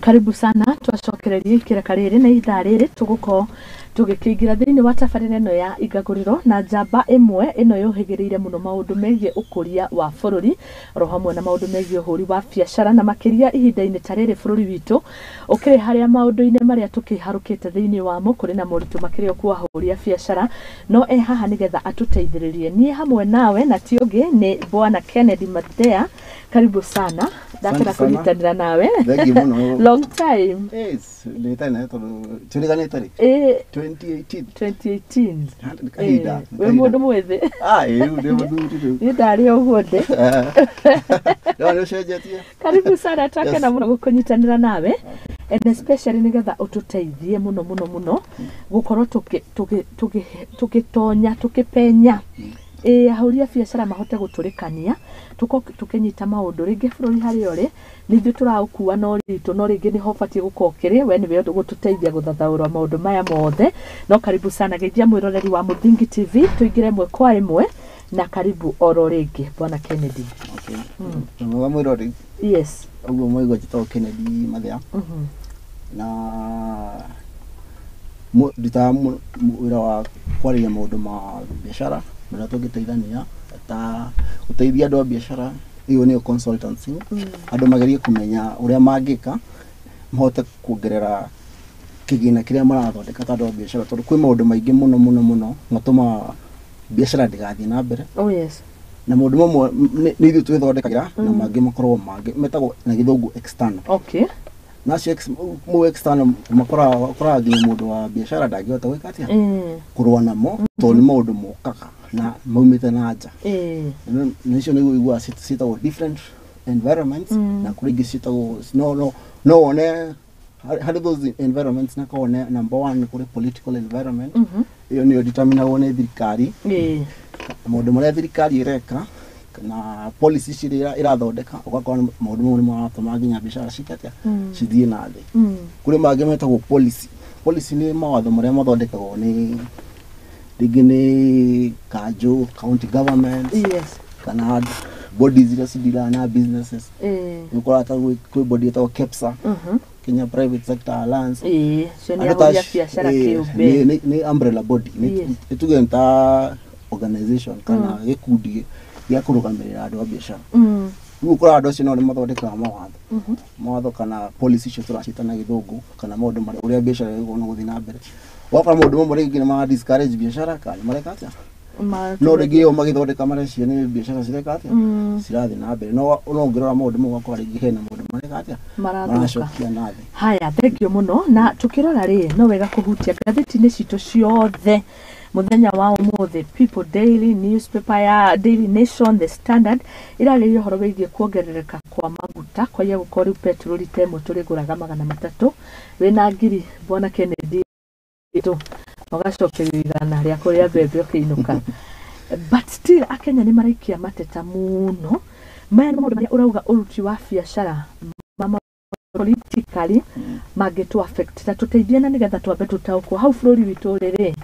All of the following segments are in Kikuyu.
Karibu sana, twacokereria ikĩreka rĩrĩ na ithaa rĩrĩ tũgũkorwo tũgĩkĩingĩra thĩinĩ wa tabarĩra ĩno ya Ingagũrĩro na njamba ĩmwe ĩno yũhĩgĩrĩire mũno maũndũ megiĩ ũkũria wa bũrũri oro hamwe na maũndũ megiĩ ũhũri wa biacara, na makĩria ihinda-inĩ ta rĩrĩ bũrũri witũ ũkĩrĩ harĩa maũndũ-inĩ marĩa tũkĩharũkĩte thĩinĩ wamo, kũrĩ na moritũ makĩrĩ o kwa ahũri a biacara, no e haha nĩgetha atũteithĩrĩrie niĩ hamwe nawe, na ti ũngĩ nĩ Bwana Kennedy Mathea. Karibu sana, ndakena sana. Kũnyitanĩra nawe. Thank you mũno. Long time. Yes, nĩ tene tondũ tũriganĩte rĩ? 2018. 2018. Nĩ kahinda. Wĩ mũndũ mwĩthĩ. Ah, ĩ, rĩu ndĩ mũthuri rĩu. Niĩ ndarĩ o ũguo ndĩ. No nĩ ũcenjetie. Karibu sana, twakena mũno gũkũnyitanĩra nawe and especially nĩgetha ũtũteithie mũno mũno mũno gũkorwo tũgĩtonya tũkĩpenya ĩ ahũri a biacara mahote gũtũrĩkania, tũkorwo tũkĩnyita maũndũ rĩngĩ bũrũri harĩa ũrĩ nĩ ithuĩ tũraũkua no ritũ, no rĩngĩ nĩho ũbatiĩ gũkorwo ũkĩrĩ we nĩwe gũtũteithia gũthathaũra maũndũ maya mothe. No karibu sana, geithia mwĩroreri wa Mũthingi TV, tũingĩre ĩmwe kwa ĩmwe, na karibu oro rĩngĩ, Bwana Kennedy. Okay. Mwega mwĩrori. Yes. Ũguo mwaigua, njĩtagwo Kennedy Mathea na ndutaga wĩra wa kwarĩria maũndũ ma biacara marĩa tũngĩteithania, ta gũteithia andũ a biacara, ĩyo nĩyo consultancy, andũ magerie kũmenya ũrĩa mangĩka mahote kuongerera kĩgĩna kĩrĩa marathondeka ta andũ a biacara, tondũ kwĩ maũndũ maingĩ mũno mũno mũno matũmaga biacara ndĩgathiĩ na mbere. Oh yes. Na maũndũ mamwe nĩ ithuĩ twĩthondekagĩra na mangĩ makoragwo mangĩ metagwo na Gĩthũngũ external. Na acio mau external makoraga ũkoraga nginya mũndũ wa biacara ndangĩhota gwĩka atĩa, kũrũa namo, tondũ nĩ maũndũ mokaga na maumĩte na nja. Na icio nĩguo iguaga ciĩtagwo different environments, na kũrĩ ingĩ ciĩtagwo no wone harĩ those environments, na kone number one kũrĩ political environment. Ĩyo nĩyo determinagwo nĩ thirikari, maũndũ marĩa thirikari ĩreka na policy ciria ĩrathondeka, ũgakora maũndũ mau nĩ maratũma nginya biacara cike atĩa, cithiĩ na thĩ. Kũrĩ mangĩ metagwo policy. Policy nĩ mawatho marĩa mathondekagwo nĩ rĩngĩ nĩ kanjũ, county government, kana bodies iria cidealaga na businesses. Nĩ ũkoraga ta kwĩ body ĩtagwo KEPSA, Kenya Private Sector Alliance. Cio nĩ Andũ ta ahũri a biacara kĩũmbe. Nĩ umbrella body. Nĩ tuge nĩ ta organization kana gĩkundi gĩa kũrũgamĩrĩra andũ a biacara. Rĩu ũkoraga andũ acio nao nĩ mathondekaga mawatho, mawatho kana policy icio tũraciĩta na Gĩthũngũ, kana maũndũ marĩa ũrĩa biacara ĩgũkorwo gũthiĩ na mbere. Ũgakora maũndũ mamwe rĩngĩ nĩ mara discourage biacara kana nĩ mareka atĩa, no rĩngĩ ĩyo magĩthondeka marecia nĩ biacara cireka atĩa, cirathiĩ na mbere. No ũngĩrora maũndũ mau, ũgakora rĩngĩ hena maũndũ mareka atĩa, marathũka, maracokia na thĩ. Haya, thank you mũno. Na tukĩrora rĩ, no wega kũhutia ngathĩti-inĩ citũ ciothe mũthenya wa ũmũthĩ, People Daily newspaper ya Daily Nation, The Standard, ĩrarĩrĩria ũhoro wĩgiĩ kuongerereka kwa maguta kwaiya gũkorwo rĩu petroli ta ĩmwe tũrĩgũraga 300, wĩna ngiri, Bwana Kennedy, tũ ũgacokerio 100 rĩa kũrĩa mbembe ũkĩinũka. But still Akenya nĩ maraikia mateta mũno. Maya nĩ maũndũ marĩa ũrauga ũruti wa biacara ma politically mangĩtũ affect, na tũteithie, na nĩgetha twambe tũtaũkwo hau bũrũri witũ rĩrĩ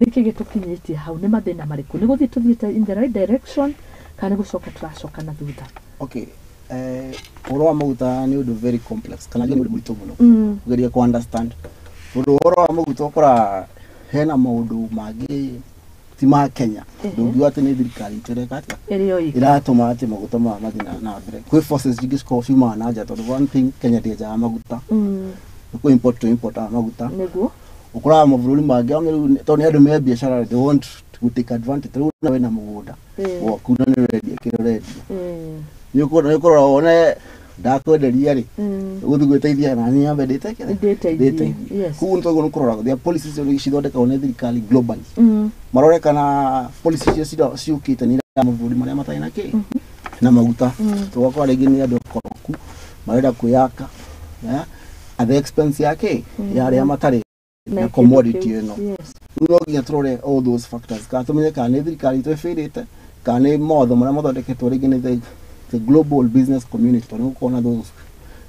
nĩkĩ gĩtũkinyĩtie hau, nĩ mathĩna marĩkũ, nĩ gũthiĩ tũthiĩte in the right direction kana nĩ gũcoka tũracoka na thutha? Okay, ũhoro wa maguta nĩ ũndũ very complex kana nĩ ũndũ mũritũ mũno kũgeria ku understand, tondũ ũhoro wa maguta ũkoraga hena maũndũ mangĩ ti ma Kenya. Ndũngiuga atĩ nĩ thirikari itũ ĩreka atĩa, ĩrĩ o ika ĩratũma atĩ maguta maya mathiĩ na mbere. Kwĩ forces ingĩ cikoragwo ciumaga na nja, tondũ one thing, Kenya ndĩenjaga maguta, nĩ kũ import to importaga maguta. Ũkoraga mabũrũri mangĩ amwe rĩu tondũ nĩ andũ me biacara, they want to take advantage. Rĩu nawe wĩna mũgũnda gwaku na nĩ ũrendia kĩrĩa ũrendia, nĩ ũkũrora wone ndakwenderia rĩ, ũgũthiĩ gwĩteithia na niĩ nyambe ndĩtekere. Ndĩteithie. Ndĩteithie. Koguo nĩ twagĩrĩirwo nĩ kũrora there are policies icio cithondekagwo nĩ thirikari globally, marore kana policy icio ciũkĩte nĩ ira mabũrũri marĩa matarĩ na kĩ na maguta. Tũgakora rĩngĩ nĩ andũ akoroku marenda kwĩyaka, at the expense ya kĩ, ya arĩa matarĩ na kĩndũ commodity kĩu. ĩno. Rĩu no nginya tũrore all those factors, kana tũmenye kana nĩ thirikari itũ ĩbĩrĩte kana nĩ mawatho marĩa mathondeketwo rĩngĩ nĩ the global business community, tondũ nĩ gũkorwo na those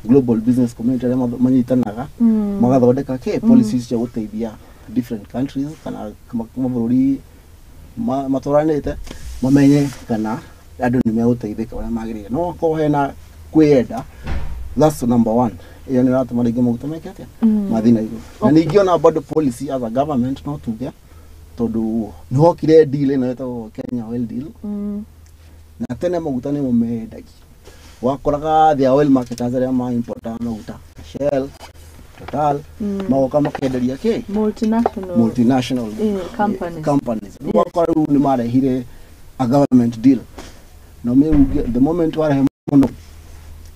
global business community arĩa manyitanaga magathondeka kĩ, policies cia gũteithia different countries kana mabũrũri matũranĩte, mamenye kana andũ nĩ megũteithĩka ũrĩa magĩrĩire. No akorwo hena kwĩyenda That's number one. Ĩyo nĩ ĩratũma rĩngĩ maguta meke atĩa? Mathiĩ na igũrũ. Na ningĩ ona bado policy as a government no tuge, tondũ nĩ hokire deal ĩno ĩtagwo Kenya Oil Deal. Na tene maguta nĩmo mendagio, wakoraga the oil marketers arĩa ma importaga maguta, Shell, Total, magoka makenderia kĩ? Multinational Multinational companies. Companies. Rĩu wakora rĩu nĩ marehire a government deal na the moment warehe mono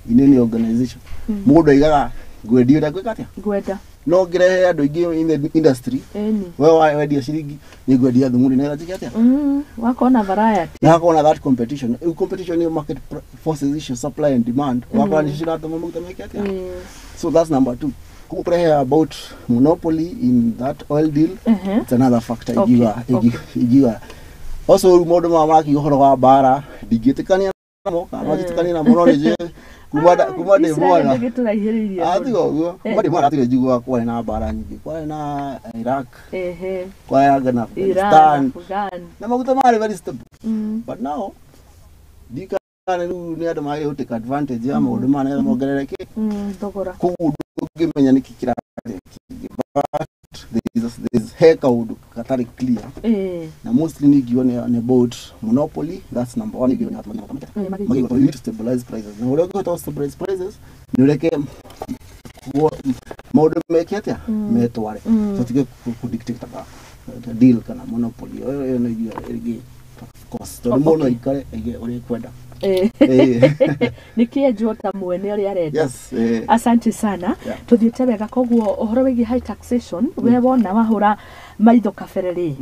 in any organization, mũndũ aigaga ngwendia ũrĩa ngwĩka atĩa? Ngwenda. No ngĩrehe andũ aingĩ in the industry, we wendia ciringi, nĩ ngwendia thumuni nĩgetha njĩke atĩa? Wakona variety. Na hakorwo na that competition. Rĩu competition nĩyo market forces issue, supply and demand, wakora nĩcio ciratũma maguta meke atĩa? So that's number two. Koguo kũrehe about monopoly in that oil deal, it's another factor. Ingiuga ingiuga also rĩu maũndũ maya marakiuga ũhoro wa mbara, ndingĩtĩkania namo kana no njĩtĩkanie namo, no nĩ kuma ndĩ mwana. Gĩtũraihĩrĩirie. Ah, tiga ũguo, kuma ndĩ mwana hatirĩ njiguaga kwarĩ na mbara nyingĩ, kwarĩ na Iraq, kwarĩ na Iran, Afghanistan, Afghan. Na maguta marĩ very stable. But now ndikana rĩu nĩ andũ magĩrĩirwo take advantage ya maũndũ maya nĩgetha mongerere kĩ? Thogora. Koguo ndũngĩmenya nĩkĩ kĩrathiĩ kĩngĩ, but there is he kaũndũ gatarĩ clear, na mostly nĩ ngiuga nĩ about monopoly. That's number one. Ngiuga nĩ Magĩigua. You need to stabilize prices, na ũrĩa ũngĩhota stabilize prices nĩ ũreke maũndũ meke atĩa? Metware. So tige ku dictate deal kana monopoly ĩyo. Ĩyo nĩ ingiuga ĩngĩ, of course, tondũ mũndũ no aikare aige ũrĩa ekwenda. Nĩ kĩenjwo ta mwene ũrĩa arenda. Yes. Asante sana. Tuthiĩte wega. Koguo ũhoro wĩgiĩ high taxation, we wona wahũra maitho kabere rĩ,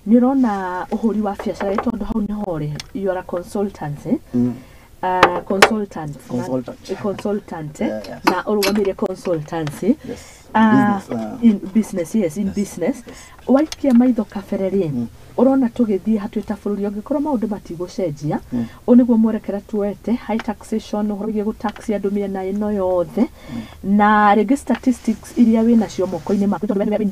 nĩ ũrona ũhũri wa biacara, tondũ hau nĩho ũrĩ, you are a consultant, eh? Consultant. Consultant. Consultant, eh? Yeah, yes. Na ũrũgamĩire consultancy. Yes. Business, in business, yes, in business. Waikia maitho kabere rĩ, ũrona tũgĩthiĩ hatuĩ ta bũrũri ũngĩkorwo maũndũ matigũcenjia, ũũ nĩguo mwerekera tuoete, high taxation, ũhoro wĩgiĩ gũtax andũ mĩena ĩno yothe, na rĩngĩ statistics iria wĩ nacio moko-inĩ maku, tondũ we nĩwe in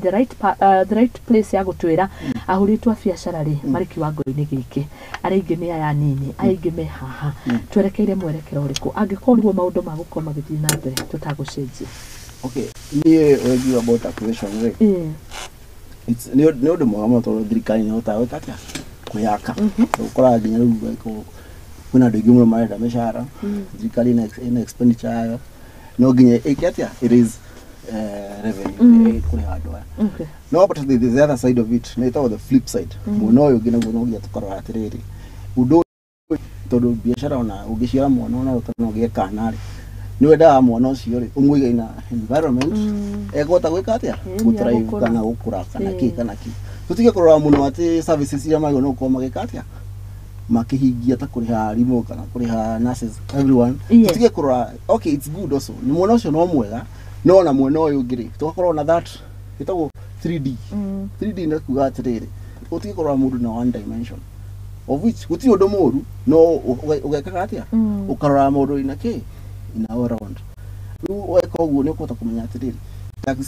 the right place ya gũtwĩra ahũrĩtwo a biacara rĩ marĩ kiwango-inĩ gĩkĩ, arĩa aingĩ nĩ aya nini, arĩa aingĩ me haha, twerekeire mwerekero ũrĩkũ angĩkorwo nĩguo maũndũ magũkorwo magĩthiĩ na mbere tũtagũcenjia? Okay, niĩ ũrĩa about taxation rĩ, nĩ ũndũ mwega mũno tondũ thirikari nĩ ĩhotaga gwĩka atĩa? Kwĩyaka. Ũkoraga nginya rĩu kwĩna andũ aingĩ mũno marenda mĩcara, thirikari ĩna expenditure yayo, no nginya ĩke atĩa? It is revenue ĩkũrĩha andũ aya. No but the other side of it nĩ ĩtagwo the flip side, mwena ũyũ ũngĩ naguo no nginya tũkarora atĩrĩrĩ, ũndũ ũyũ, tondũ biacara ona ũngĩciara mwana ona kana ũgĩe kana rĩ, nĩ wendaga mwana ũcio rĩ ũmũige ina environment ekũhota gwĩka atĩa? Gũthrive. Nĩegũkũra. Kana gũkũra kana kĩ kana kĩ. Tũtige kũrora mũno atĩ services iria magĩrĩirwo nĩ gũkorwo magĩka atĩa, makĩhingia, ta kũrĩha arimũ kana kũrĩha nurses, everyone. Tũtige kũrora, okay, it's good also, nĩ mwena ũcio no mwega, no ona mwena ũyũ ũngĩ rĩ, tũgakorwo na that ĩtagwo 3D. 3D nĩ kuga atĩrĩrĩ, ũtige kũrora mũndũ na one dimension, of which gũtirĩ ũndũ mũru, no ũgekaga atĩa? Ũkarora maũndũ ina kĩ, ina all round. Rĩu weka ũguo nĩ ũkũhota kũmenya atĩrĩrĩ, tax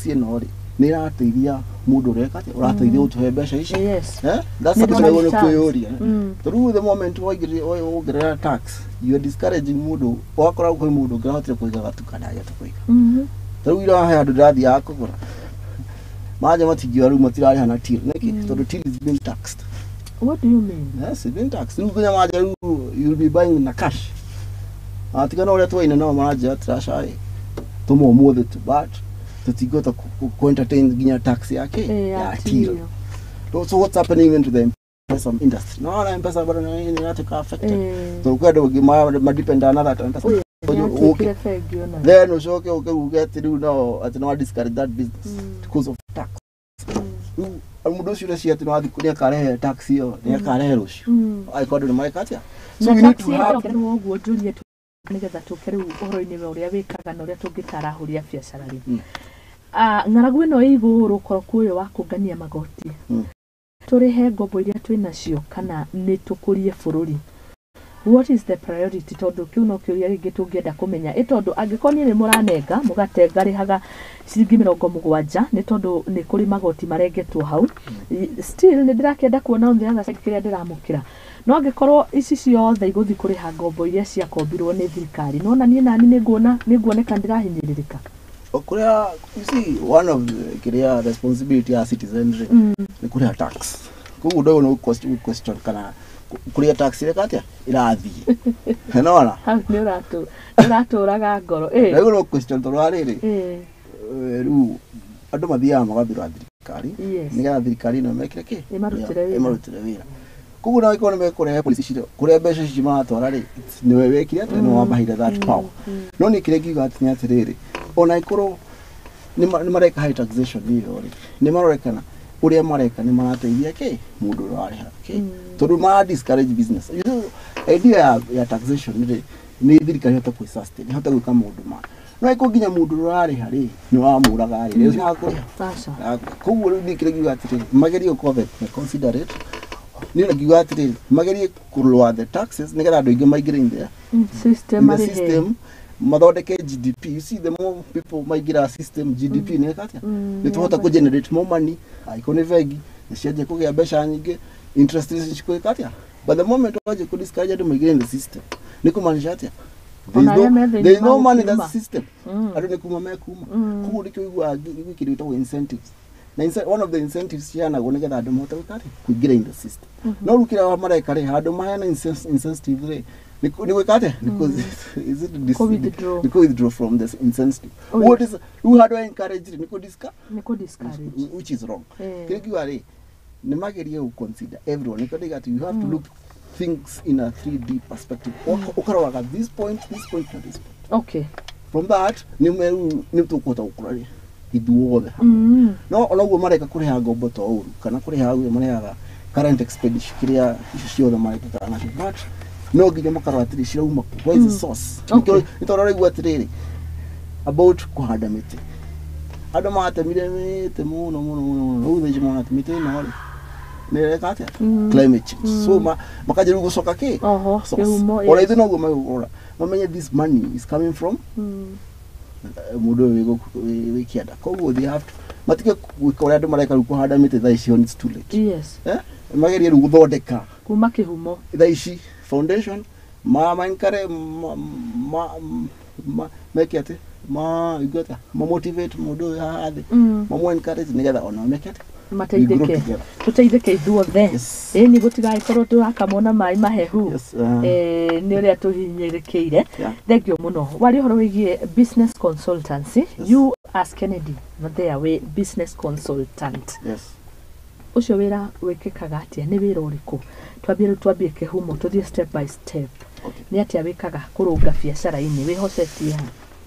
ĩno rĩ nĩ ĩrateithia mũndũ ũreka atĩa, ũrateithia gũtũhe mbeca ici. Eh? That's Nĩ something ndona nĩ returns. kwĩyũria, tondũ rĩu the moment wongerera tax, you are discouraging mũndũ. Ũgakora kwĩ mũndũ ũngĩrahotire kũiga gatuka ndagĩhota kũiga. Ta rĩu ira he handũ ndĩrathiaga kũgũra manja, matingiuga rĩu matirarĩha na till. Nĩkĩ? Tondũ till is being taxed. What do you mean? Yes, it's being taxed. Rĩu nginya manja rĩu you'll be buying na cash. Atiga na ũrĩa twaina nao maranjĩra atĩra ĩ tũma ũmũthĩ tu, but tũtingĩhota ku entertain nginya tax yake ya ya till. Till. So what's happening even to the M-Pesa industry? No, na M-Pesa bado na nini inatuka affected. So kwĩ andũ angĩ ma depend on that M-Pesa. Nĩatuĩkire bengi ona. Then ucoke uke uge atĩ rĩu no atĩ no discourage that business because of tax. Rĩu mũndũ ũcio ũreciria atĩ no athiĩ nĩ akarehe tax ĩyo, nĩ akarehe rũciũ. Angĩkorwo andũ nĩ mareka atĩa? So Na we need tax to have ĩyo ũguo njũrie tu nĩgetha tũke rĩu ũhoro-inĩ wa ũrĩa wĩkaga na ũrĩa tũngĩtara ahũri a biacara rĩ. Ah, ng'aragu ĩno ĩ igũrũ, ũkoroku ũyũ wa kũngania magoti, tũrĩhe ngombo iria twĩ nacio kana nĩ tũkũrie bũrũri? What is the priority? Tondũ kĩu no kĩũria rĩngĩ tũngĩenda kũmenya, ĩ tondũ angĩkorwo niĩ nĩ mũranenga mũgate ngarĩhaga ciringi 70 nĩ tondũ nĩ kũrĩ magoti marengetwo hau, still nĩ ndĩrakĩenda kuona on the other side kĩrĩa ndĩramũkĩra. No angĩkorwo ici ciothe igũthiĩ kũrĩha ngombo iria ciakombirwo nĩ thirikari, nona niĩ nani nĩnguona nĩnguoneka ndĩrahinyĩrĩrĩka. Kũrĩa, you see, one of the kĩrĩa responsibility ya citizenry nĩ kũrĩha tax. Koguo ndũyũ nĩ question kana kũrĩa tax ĩreka atĩa ĩrathiĩ, nona Hau nĩ ũratũraga ngoro ĩ. Rĩu no question tondũ wa rĩrĩ, rĩu andũ mathiaga magathura thirikari nĩgetha thirikari ĩno mekĩre kĩ? Ĩmarutĩre wĩra. Ĩmarutĩre wĩra. Koguo na ĩkorwo nĩ mekũrehe policy ici, kũrĩa mbeca ici maratwara rĩ, nĩwe wekire atĩa, nĩwe wamaheire that power. No niĩ kĩrĩa ngiuga atĩ nĩ atĩrĩrĩ, ona ĩkorwo nĩ mareka high taxation ĩyo rĩ, nĩ marorekana ũrĩa mareka nĩ marateithia kĩ mũndũ ũrĩa warĩha kĩ, tondũ mara discourage business. You know, idea ya taxation rĩ, nĩ thirikari ĩhote kwĩ sustain, ĩhote gwĩka maũndũ ma no ĩkorwo nginya mũndũ ũrĩa ũrarĩha rĩ, nĩ wamũraga rĩ, ũcio wakũrĩha. Aca. Koguo rĩu niĩ kĩrĩa ngiuga atĩrĩrĩ, magerie gũkorwo considerate. Niĩ ngiuga atĩrĩrĩ, magerie kũ lower the taxes nĩgetha andũ aingĩ maingĩre in the System in the marĩhe. system, mathondeke GDP. You see, the more people maingĩra system, GDP nĩ ĩka atĩa? Nĩ tũhota kũ generate more money. Angĩkorwo nĩ bengi nĩ cianjia kũgĩa mbeca nyingĩ, interest rates cikũĩka atĩa? But the moment wanjia kũ discourage andũ maingĩre in the system, nĩ kũmaanisha atĩa? There is Ona arĩa me thĩinĩ there is no money in magũkiuma. that system. Andũ nĩ kuma mekuma. Koguo nĩkĩo ũiguaga kĩndũ gĩtagwo incentives, na one of the incentives ciheanagwo nĩgetha andũ mahote gwĩka atĩa? Kũingĩra in the system. No rĩu kĩrĩa mareka rĩ, handũ maheana incentive rĩ, nĩ gwĩka atĩa? Nĩ is it Kũ withdraw. nĩ kũ withdraw from the incentive. Oh, What yes. is rĩu handũ encourage rĩ, nĩ kũ Nĩ kũ discourage. which is wrong. Kĩrĩa ngiuga rĩ, nĩ magerie gũ consider everyone. Nĩkĩo ndĩga atĩ you have to look things in a 3D perspective. Ũkaroraga this point, this point na this point. From that nĩ rĩu nĩ tũkũhota gũkũra rĩ ithuothe hamwe. No ona ũguo mareka kũrĩha ngombo to ũru, kana kũrĩha ũguo marĩhaga current expenditure, kĩrĩa icio ciothe marekĩkaga nacio, but no nginya makarora atĩrĩ, cirauma kũ? Where is the source? Nĩ tondũ ũraigua atĩrĩrĩ, about kũhanda mĩtĩ, andũ matemire mĩtĩ mũno mũno mũno mũno. Rĩu thaa ici mona atĩ mĩtĩ ĩno rĩ, nĩ ĩreka atĩa? Climate change. So makanjia rĩu gũcoka kĩ? Oho, Source. kĩhumo, Ona yes. ithuĩ noguo megũrora mamenye this money is coming from mũndũ ũyũ wĩ gũkũ wĩ kĩanda. Koguo they have to matige gwĩka ũrĩa andũ mareka rĩu kũhanda mĩtĩ thaa ici, it's too late. Eh? Magerie rĩu gũthondeka Kuma kĩhumo. Thaa ici foundation ma encourage, ma meke atĩ ma igua atĩa, ma motivate mũndũ ũyũ haha thĩ, mamu encourage nĩgetha ona meke atĩ? We grow Mateithĩke. together. Tũteithĩke ithuothe. Yes. Ĩni gũtigagĩkorwo tũrakamwo na maĩ mahehu. Yes, Nĩ ũrĩa tũhinyĩrĩkĩire. Thengio mũno. Waria ũhoro wĩgiĩ business consultancy. You as Kennedy Mathea wĩ business consultant. Yes. Ũcio wĩra wĩkĩkaga atĩa? Nĩ wĩra ũrĩkũ? Twambie rĩu, twambie kĩhumo, tũthiĩ step by step. Nĩ atĩa wĩkaga kũrũnga biacara-inĩ? Wĩhocetie ha?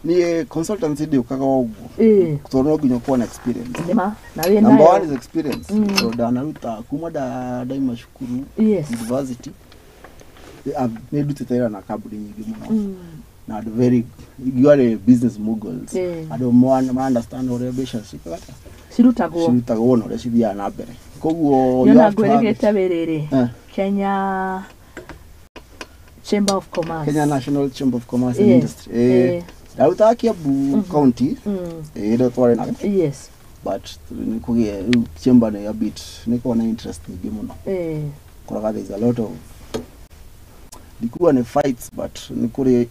Niĩ consultancy ndĩũkaga o ũguo, tondũ no nginya ũkorwo na experience. Nĩma na wĩ Number one nayo. is experience, tondũ ndanaruta kuma ndaima cukuru, university, nĩ ndutĩte wĩra na kambuni nyingĩ mũno na andũ very, ingiuga nĩ business moguls, andũ ma understand ũrĩa mbeca ciĩkaga atĩa? Cirutagwo. Cirutagwo na ũrĩa cithiaga na mbere. Koguo you Nĩona have to have it. ngwĩrĩgĩte wĩrĩrĩ Kenya Chamber of Commerce. Kenya National Chamber of Commerce and Industry. Ndarutaga Kiambu County, ĩrĩa twarĩ nayo, but nĩ kũgĩa rĩu chamber nĩ a bit nĩ koragwo na interest nyingĩ mũno. Koraga there is a lot of, ndikuga nĩ fights, but nĩ kũrĩ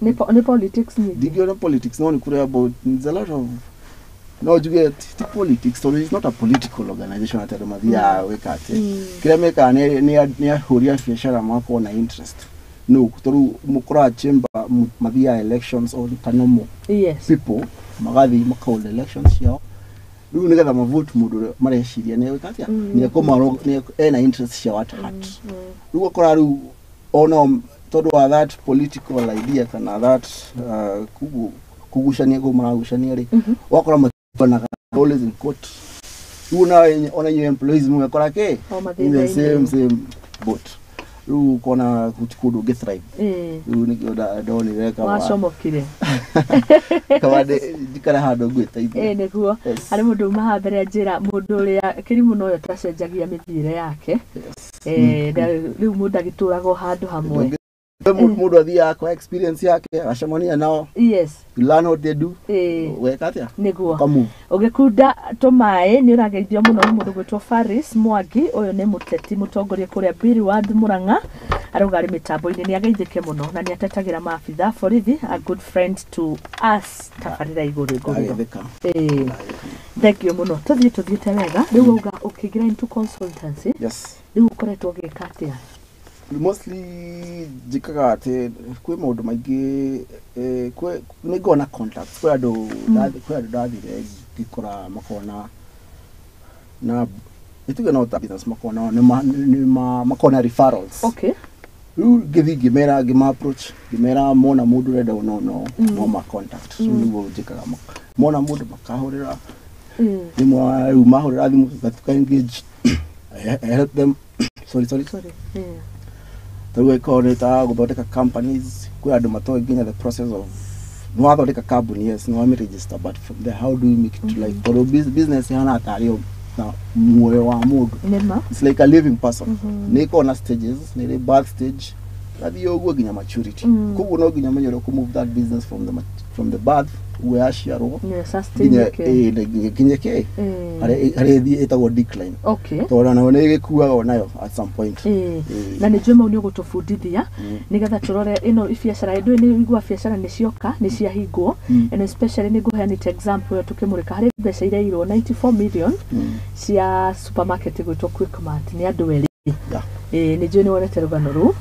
Nĩ politics nyingĩ. Ndingiona politics, no nĩ kũrĩ about, there's a lot of, no njuge ti politics, tondũ it's not a political organization atĩ andũ mathiaga gwĩka atĩ kĩrĩa mekaga nĩ ahũri a biacara magakorwo na interest, no tondũ mũkoraga chamber mathiaga elections or ta normal people, magathiĩ makahold elections ciao rĩu nĩgetha mavote mũndũ ũrĩa mareciria nĩ egwĩka atĩa, nĩ ena interest ciao at heart. Rĩu ũgakora rĩu ona tondũ wa that political idea kana that kugucania kũu maragucania rĩ, ũgakora matianaga, always in court. Rĩu ona inyuĩ employees mũgekora kĩ? O In the mathĩna-inĩ. same boat. Rĩu ũkona gũtirĩ kũndũ ũngĩ thrive. Rĩu nĩkĩo ndonire kaba Wacomokire. kaba njikare handũ ngwĩteithia. Ĩ nĩguo. Harĩ mũndũ uma haha mbere anjĩra mũndũ ũrĩa kĩrimũ noyo tacenjagia mĩthiĩre yake. Na rĩu mũndũ agĩtũraga o handũ hamwe. Mũndũ athiaga kwa experience yake, acemania nao. Yes. You learn what they do. Weka atĩa? Nĩguo. Ũkamove. Ũgĩkunda tũmaĩ nĩ ũrageithio mũno nĩ mũndũ gwĩtwo Faris Mwangi. Ũyũ nĩ mũteti mũtongoria kũrĩa Biriward Murang'a, arauga arĩ mĩtambo-inĩ, nĩ ageithĩke mũno na nĩ atetagĩra maabitha borithi, a good friend to us, tabarĩra igũrũ igũrũ. Ndageithĩka. Thank you mũno. Tũthiĩ tũthiĩte wega. Rĩu wauga ũkĩingĩra into consultancy. Yes. Rĩu ũkoretwo ũgĩka atĩa? Mostly njĩkaga atĩ kwĩ maũndũ maingĩ, kwĩ nĩ ngoragwo na contacts, kwĩ andũ ndathire ngĩkora makoragwo na nĩtuge no ta business, makoragwo na makoragwo na referrals. Okay. Rĩu ngĩthiĩ ngĩmera, ngĩma approach, ngĩmera mona mũndũ ũrenda ũna no no ma contact. Rĩu nĩguo njĩkaga, mona mũndũ makahũrĩra thimũ, rĩu mahũrĩra thimũ tuka engage, I help them, sorry. Sorry. Tarĩu ĩkorwo nĩ ta gũthondeka companies, kwĩ andũ matoĩ nginya the process of nĩ wathondeka kambuni, yes, nĩ wamĩ register, but from there how do you make it to life? Tondũ business ĩhana tarĩ na muoyo wa mũndũ. Nĩma. It's like a living person. Nĩ ĩkoragwo na stages, nĩ ĩrĩ birth stage, gathiĩ ũguo nginya maturity. Koguo no nginya ũmenye ũrĩa ũkũ move that business from the birth, ũguo yaciarwo, Sustain nginya ke. Nginya kĩ harĩa ĩthiĩ ĩtagwo decline. Okay. Tondũ nayo nĩ ĩgĩkuaga onayo at some point. Na nĩ njũĩ mau nĩ ũgũtũbundithia nĩgetha tũrore ĩno biacara ndũĩ nĩ igua biacara nĩ cioka nĩ ciahingwo, and especially nĩ ngũheanĩte example ĩyo tũkĩmũrĩka harĩ mbeca ireirwo 94 million cia supermarket ĩgwĩtwo Quickmart nĩ andũ erĩ. Nĩ njũĩ nĩ wonete rũgano rũu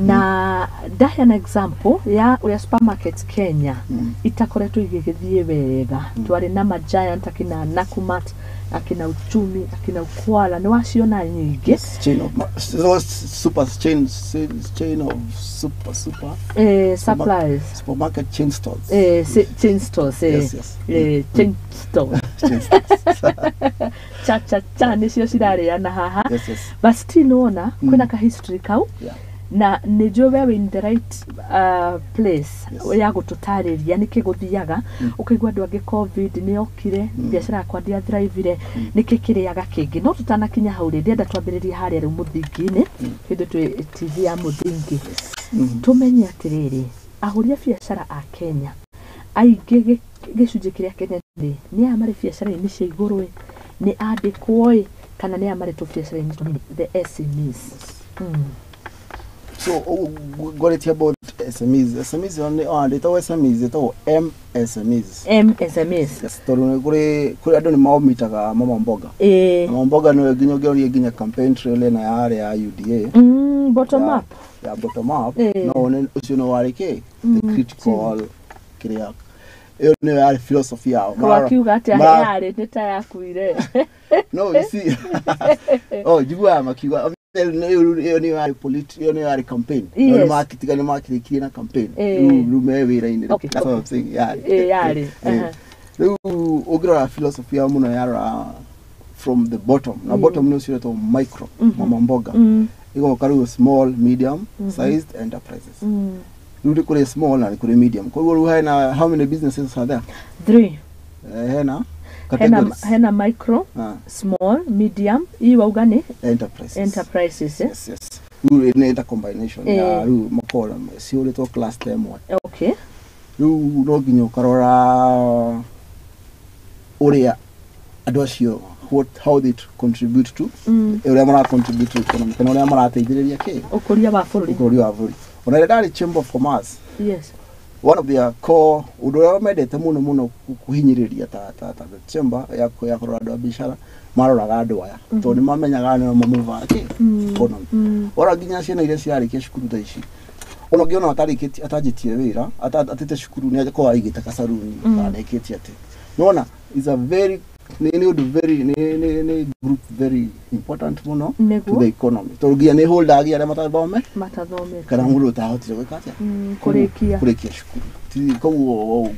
na ndaheana example ya ũrĩa supermarkets Kenya itakoretwo igĩgĩthiĩ wega. Twarĩ na ma giant akina Nakumatt, akina Uchumi, akina Ukwala, nĩ waciona nyingĩ. Yes, chain of so super chain chain of super super supplies supermarket chain stores. Chain stores. Yes. Chain stores. Chain stores. Cha cha cha nĩcio cirarĩana haha. Yes. But still nĩwona kwĩna ka history kau. Na nĩ njũĩ we wĩ in the right place ya gũtũtarĩria nĩkĩ gũthiaga. Ũkaigua andũ angĩ COVID nĩ yokire, biacara yakwa ndiathrivire, nĩkĩ kĩrĩaga kĩngĩ. No tũtanakinya hau rĩ, ndĩrenda twambĩrĩrie harĩa rĩu mũthingi-inĩ, hĩndĩ twĩ TV ya mũthingi. Tũmenye atĩrĩrĩ, ahũri a biacara a Kenya aingĩ gĩcunjĩ kĩrĩa kĩnene nĩ aya marĩ biacara-inĩ cia igũrũ, nĩ andĩkwo ĩ, kana nĩ aya marĩ tũbiacara-inĩ tũnini, the SMEs. So ngorĩtie about SMEs. SMEs ndĩtagwo SMEs, ĩtagwo MSMEs. MSMEs. Yes, tondũ kũrĩ andũ nĩ maomitaga mama mboga. Mama mboga nĩwe nginya ũngĩroria nginya campaign trail ĩno yarĩ ya UDA. Bottom up. Ya bottom up. No ũcio no warĩ kĩ? The critical kĩrĩa. Ĩyo nĩyo yarĩ philosophy yao. Wakiuga atĩa yarĩ nĩ ta yakuire. No, you see. Oh, njiguaga makiuga ĩyo nĩyo yarĩ ĩyo nĩyo yarĩ campaign. Yes. Nĩ makĩtiga nĩ makĩrĩkirie na campaign. Rĩu me wĩra-inĩ. That's what I'm saying. Yarĩ. Yarĩ. Rĩu ũngĩrora philosophy yao mũno yarora from the bottom. Na bottom nĩ ũcio ũretwo micro, mama mboga. Ĩgoka rĩu small, medium sized enterprises. Rĩu nĩ kũrĩ small na nĩ kũrĩ medium. Koguo rĩu hena how many businesses are there? 3. Hena categories. Hena micro, small, medium, hii wauga nĩ enterprises. Enterprises. Yes, yes. Rĩu nĩ ta combination ya rĩu makora ciũrĩtwo cluster ĩmwe. Okay. Rĩu no nginya ũkarora ũrĩa andũ acio how they contribute to ũrĩa mara contribute to economy kana ũrĩa marateithĩrĩria kĩ? Ũkũria wa bũrũri. Ũkũria wa bũrũri. Ona rĩrĩa ndarĩ Chamber of Commerce. Yes. One of their core ũndũ ũrĩa mendete mũno mũno kũhinyĩrĩria ta chamber ya kũrora andũ a biacara, maroraga andũ aya tondũ nĩ mamenyaga nĩo mamũvaga kĩ economy. Ora nginya ciana iria ciarĩkia cukuru thaa ici, ona ũngĩona atarĩkĩtie atanjĩtie wĩra atĩte cukuru nĩ akorwo aigĩte kacaruni kana nĩkĩtie atĩ nĩwona is a very nĩ ũndũ very nĩ group very important mũno to the economy tondũ nginya nĩ holdagia arĩa matathomete kana mũndũ ũtahotire gwĩka atĩa kũrĩkia cukuru. Koguo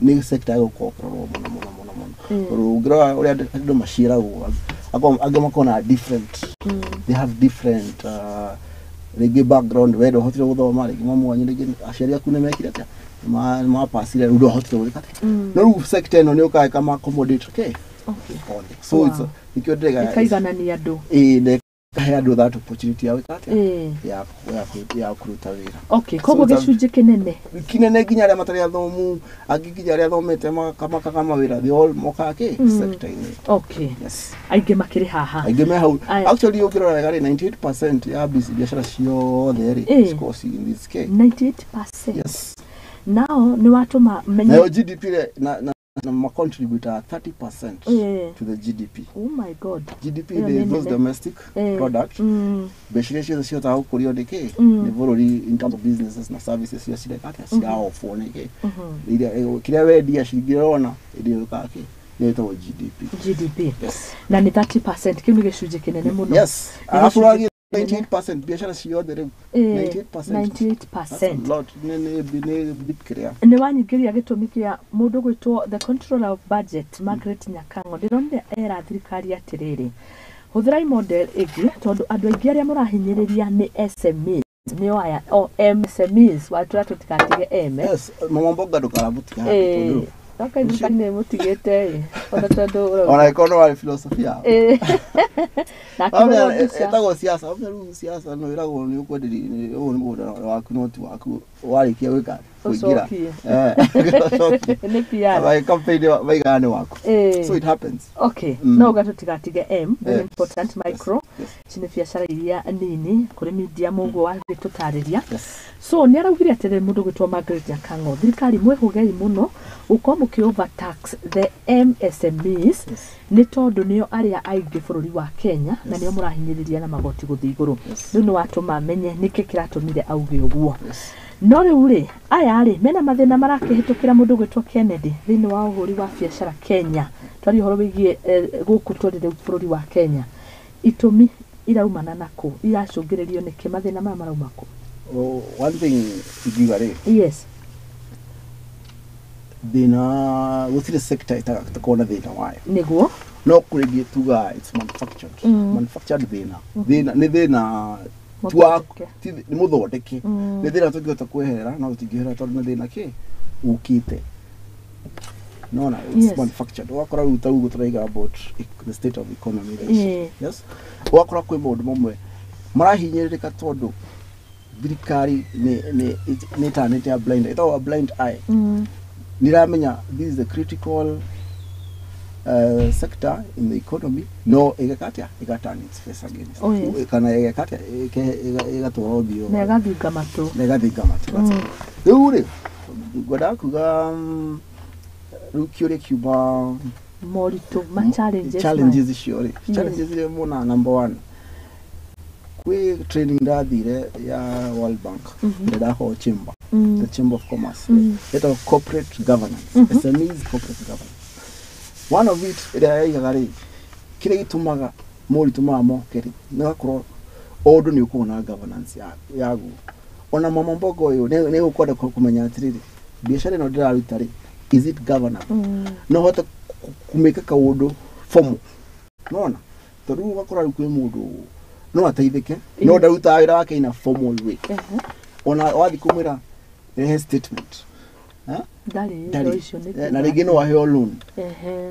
nĩ sector ya gũkorwo kũrorwo mũno mũno mũno mũno tondũ ũngĩrora ũrĩa andũ maciaragwo angĩ makoragwo na different, they have different rĩngĩ background, we ndwahotire gũthoma, rĩngĩ mamu wanyu rĩngĩ aciari aku nĩ mekire atĩa nĩ mapacire rĩu ndwahotire gwĩka atĩa. No rĩu sector ĩno nĩ ũkaga ĩkama accommodate okay. Okay. So it's nikio ndĩrega ĩkaiganania andũ. Ĩĩ Ĩkahe andũ that opportunity ya gwĩka atĩa, ya kũruta wĩra. Okay, koguo gĩcunjĩ kĩnene kinene nginya arĩa matarĩ athomu, angĩ nginya arĩa thomete makaga mawĩra, they all mokaga kĩ sector-inĩ. Okay. Yes. Aingĩ makĩrĩ haha. Aingĩ me hau. Actually ũngĩrora wega rĩ, 98% ya biacara ciothe rĩ cikoragwo ci in this case. 98%. Yes. Nao nĩ watũma menye nayo GDP na ma contribute 30% to the GDP. Oh my God. GDP, the gross domestic product. Mbeca iria ciothe cihotaga gũkũrio nĩ kĩ, nĩ bũrũri in terms of businesses na services iria cireka atĩa, ciraofwo nĩ kĩ, kĩrĩa wendia ciringi ĩrona ĩrĩa ĩkaga kĩ, nĩyo ĩtagwo GDP. GDP. Yes. Na nĩ 30%, kĩu nĩ gĩcunjĩ kĩnene mũno. Yes. Arabu ũrathiĩ 98% biacara ciothe rĩu. 98%. 98%. That's a lot. Nĩ big kĩrĩa. Nĩ wanyingĩria gĩtũmi kĩa mũndũ gwĩtwo the controller of budget Margaret Nyakango. Ndĩronire era thirikari atĩrĩrĩ, hũthĩrai model ĩngĩ tondũ andũ aingĩ arĩa mũrahinyĩrĩria nĩ SMEs, nĩo aya o MSMEs, watũra tũtigatige M. Yes, mama mboga ndũkaramũtiga tondũ Oka thirikari nĩ ĩmũtigĩte ĩ, ona tondũ ona ĩkorwo no warĩ philosophy yao. Na akĩhũrwo mbica. Ĩtagwo siasa. Rĩu siasa no ĩragwo nĩ ũkwenderia ũyũ nĩ mũgũnda waku no ti waku, warĩkia gwĩka kũingĩra. Ũcokie. Ũcokie. Nĩ PR. By campaign maigaga nĩ waku. So it happens. Okay, no uga tũtigatige M, very Yes. important micro. Yes. Ici nĩ biacara iria nini kũrĩ media mũguo wagĩtũtarĩria. Yes. So nĩ araugire atĩrĩrĩ mũndũ gwĩtwo Margaret Nyakango, thirikari mwĩhũgei mũno gũkorwo mũkĩ overtax the MSMEs Yes. nĩ tondũ nĩo arĩa aingĩ bũrũri wa Kenya na nĩo mũrahinyĩrĩria na magoti gũthiĩ igũrũ. Yes. Rĩu nĩ watũma menye nĩkĩ kĩratũmire auge ũguo. Yes. No rĩu rĩ, aya rĩ mena mathĩna marakĩhĩtũkĩra mũndũ gwĩtwo Kennedy thĩinĩ wa ũhũri wa biacara Kenya. Twaria ũhoro wĩgiĩ gũkũ tũrĩ rĩu bũrũri wa Kenya. Itũmi iraumana nakũ? Iracũngĩrĩrio nĩkĩ? Mathĩna maya marauma kũ? Oh, one thing ingiuga rĩ, Yes. thĩna gũtirĩ sector ĩtakoragwo na thĩna wayo. Nĩguo. No kũrĩ ingĩ tugaga it's manufactured. Manufactured thĩna. Thĩna nĩ thĩna Mũthondeke. nĩ mũthondeke. Nĩ thĩna tũngĩhota kweherera no tũtingĩherera tondũ nĩ thĩna kĩ ũkĩte. Nona it's Yes. manufactured. Ũgakora rĩu ta ũguo tũraiga about the state of economy thaa ici. Yes. Ũgakora kwĩ maũndũ mamwe marahinyĩrĩrĩka tondũ thirikari nĩ ĩtanĩte a blind, ĩtagwo a blind eye. Nĩramenya this is the critical sector in the economy, no ĩgeka atĩa, ĩga turn its face against. Oh, yes. Kana ĩgeka atĩa, ĩgatwara ũthiũ Na ĩgathinga matũ. Na ĩgathinga matũ. Rĩu rĩ, ngwendaga kuga rĩu kĩũria kiuma Moritũ ma challenges. Challenges icio rĩ, Yes. challenges iria mona, number one, kwĩ training ndathire ya World Bank ĩrĩa ndakorwo chamber, the Chamber of Commerce, ĩtagwo corporate governance, SMEs corporate governance. One of it ĩrĩa yaigaga rĩ, kĩrĩa gĩtũmaga moritũ maya moke rĩ, nĩ gakorwo o ũndũ nĩ ũkoragwo na governance yaguo. Ona mama mboga ũyũ nĩ ũkwenda kũmenya atĩrĩrĩ, biacara ĩno ndĩraruta rĩ, is it governable? No hote kũmĩka kaũndũ formal, nona tondũ rĩu ũgakora rĩu kwĩ mũndũ no ateithĩke no ndarutaga wĩra wake in a formal way. Ona wathiĩ kũmwĩra rehe statement, ha? Ndarĩ Ndarĩ. indo icio nĩ Na rĩngĩ no aheo loan.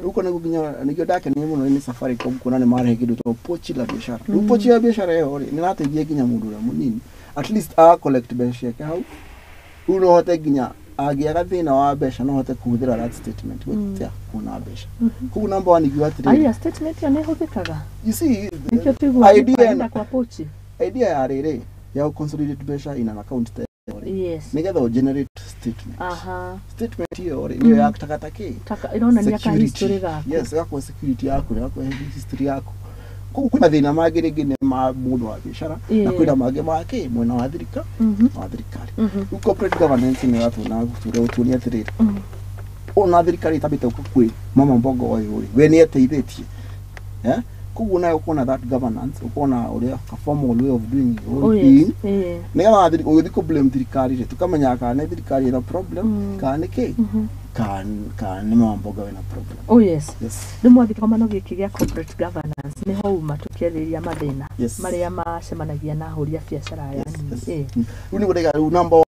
Rĩu kona nginya nĩkĩo ndakenire mũno nĩ Safaricom kuona nĩ marehe kĩndũ ta pochi la biashara. Rĩu pochi ya biashara ĩyo rĩ, nĩ ĩrateithia nginya mũndũ ũrĩa mũnini at least aga collect mbeca ciake hau. Rĩu no hote nginya angĩaga thĩna wa mbeca no hote kũhũthĩra that statement gwĩtia kuona mbeca. Koguo number one ingiuga atĩrĩrĩ, Aya, statement ĩyo nĩ ĩhũthĩkaga? You see, Nĩkĩo tũiguaga idea kwenda kwa pochi. Idea ya rĩrĩ ya gũ consolidate mbeca in an account ta ĩyo rĩ, nĩgetha ũ generate statement. Statement ĩyo rĩ, nĩyo yakutagata kĩ Taka ĩronania ka security. history gaku. Yes, ĩgakuhe security yaku na ĩgakuhe history yaku. Koguo kwĩ mathĩna mangĩ rĩngĩ nĩ ma mũndũ wa biacara na kwĩna mangĩ ma kĩ mwena wa thirika wa thirikari. Rĩu corporate governance nĩ ĩratũna gũtuonia atĩrĩrĩ, ona thirikari ĩtambĩte gũka kwĩ mama mboga ũyũ rĩ, we nĩ eteithĩtie. Eh? Koguo nayo ũkona that governance, ũkona ũrĩa ka formal way of doing the whole Oh, yes. thing, nĩgetha ũgĩthiĩ kũ blame thirikari rĩ, tũkamenya kana nĩ thirikari ĩna problem, kana nĩ kĩ, kana nĩ mama mboga wĩna problem. Oh yes. Yes. Rĩu mwathi kĩgomano gĩkĩ gĩa corporate governance nĩho uma tũkĩarĩrĩria mathĩna marĩa macemanagia na ahũri a biacara aya Yes, nini. yes. Rĩu nĩguo ndaiga rĩu number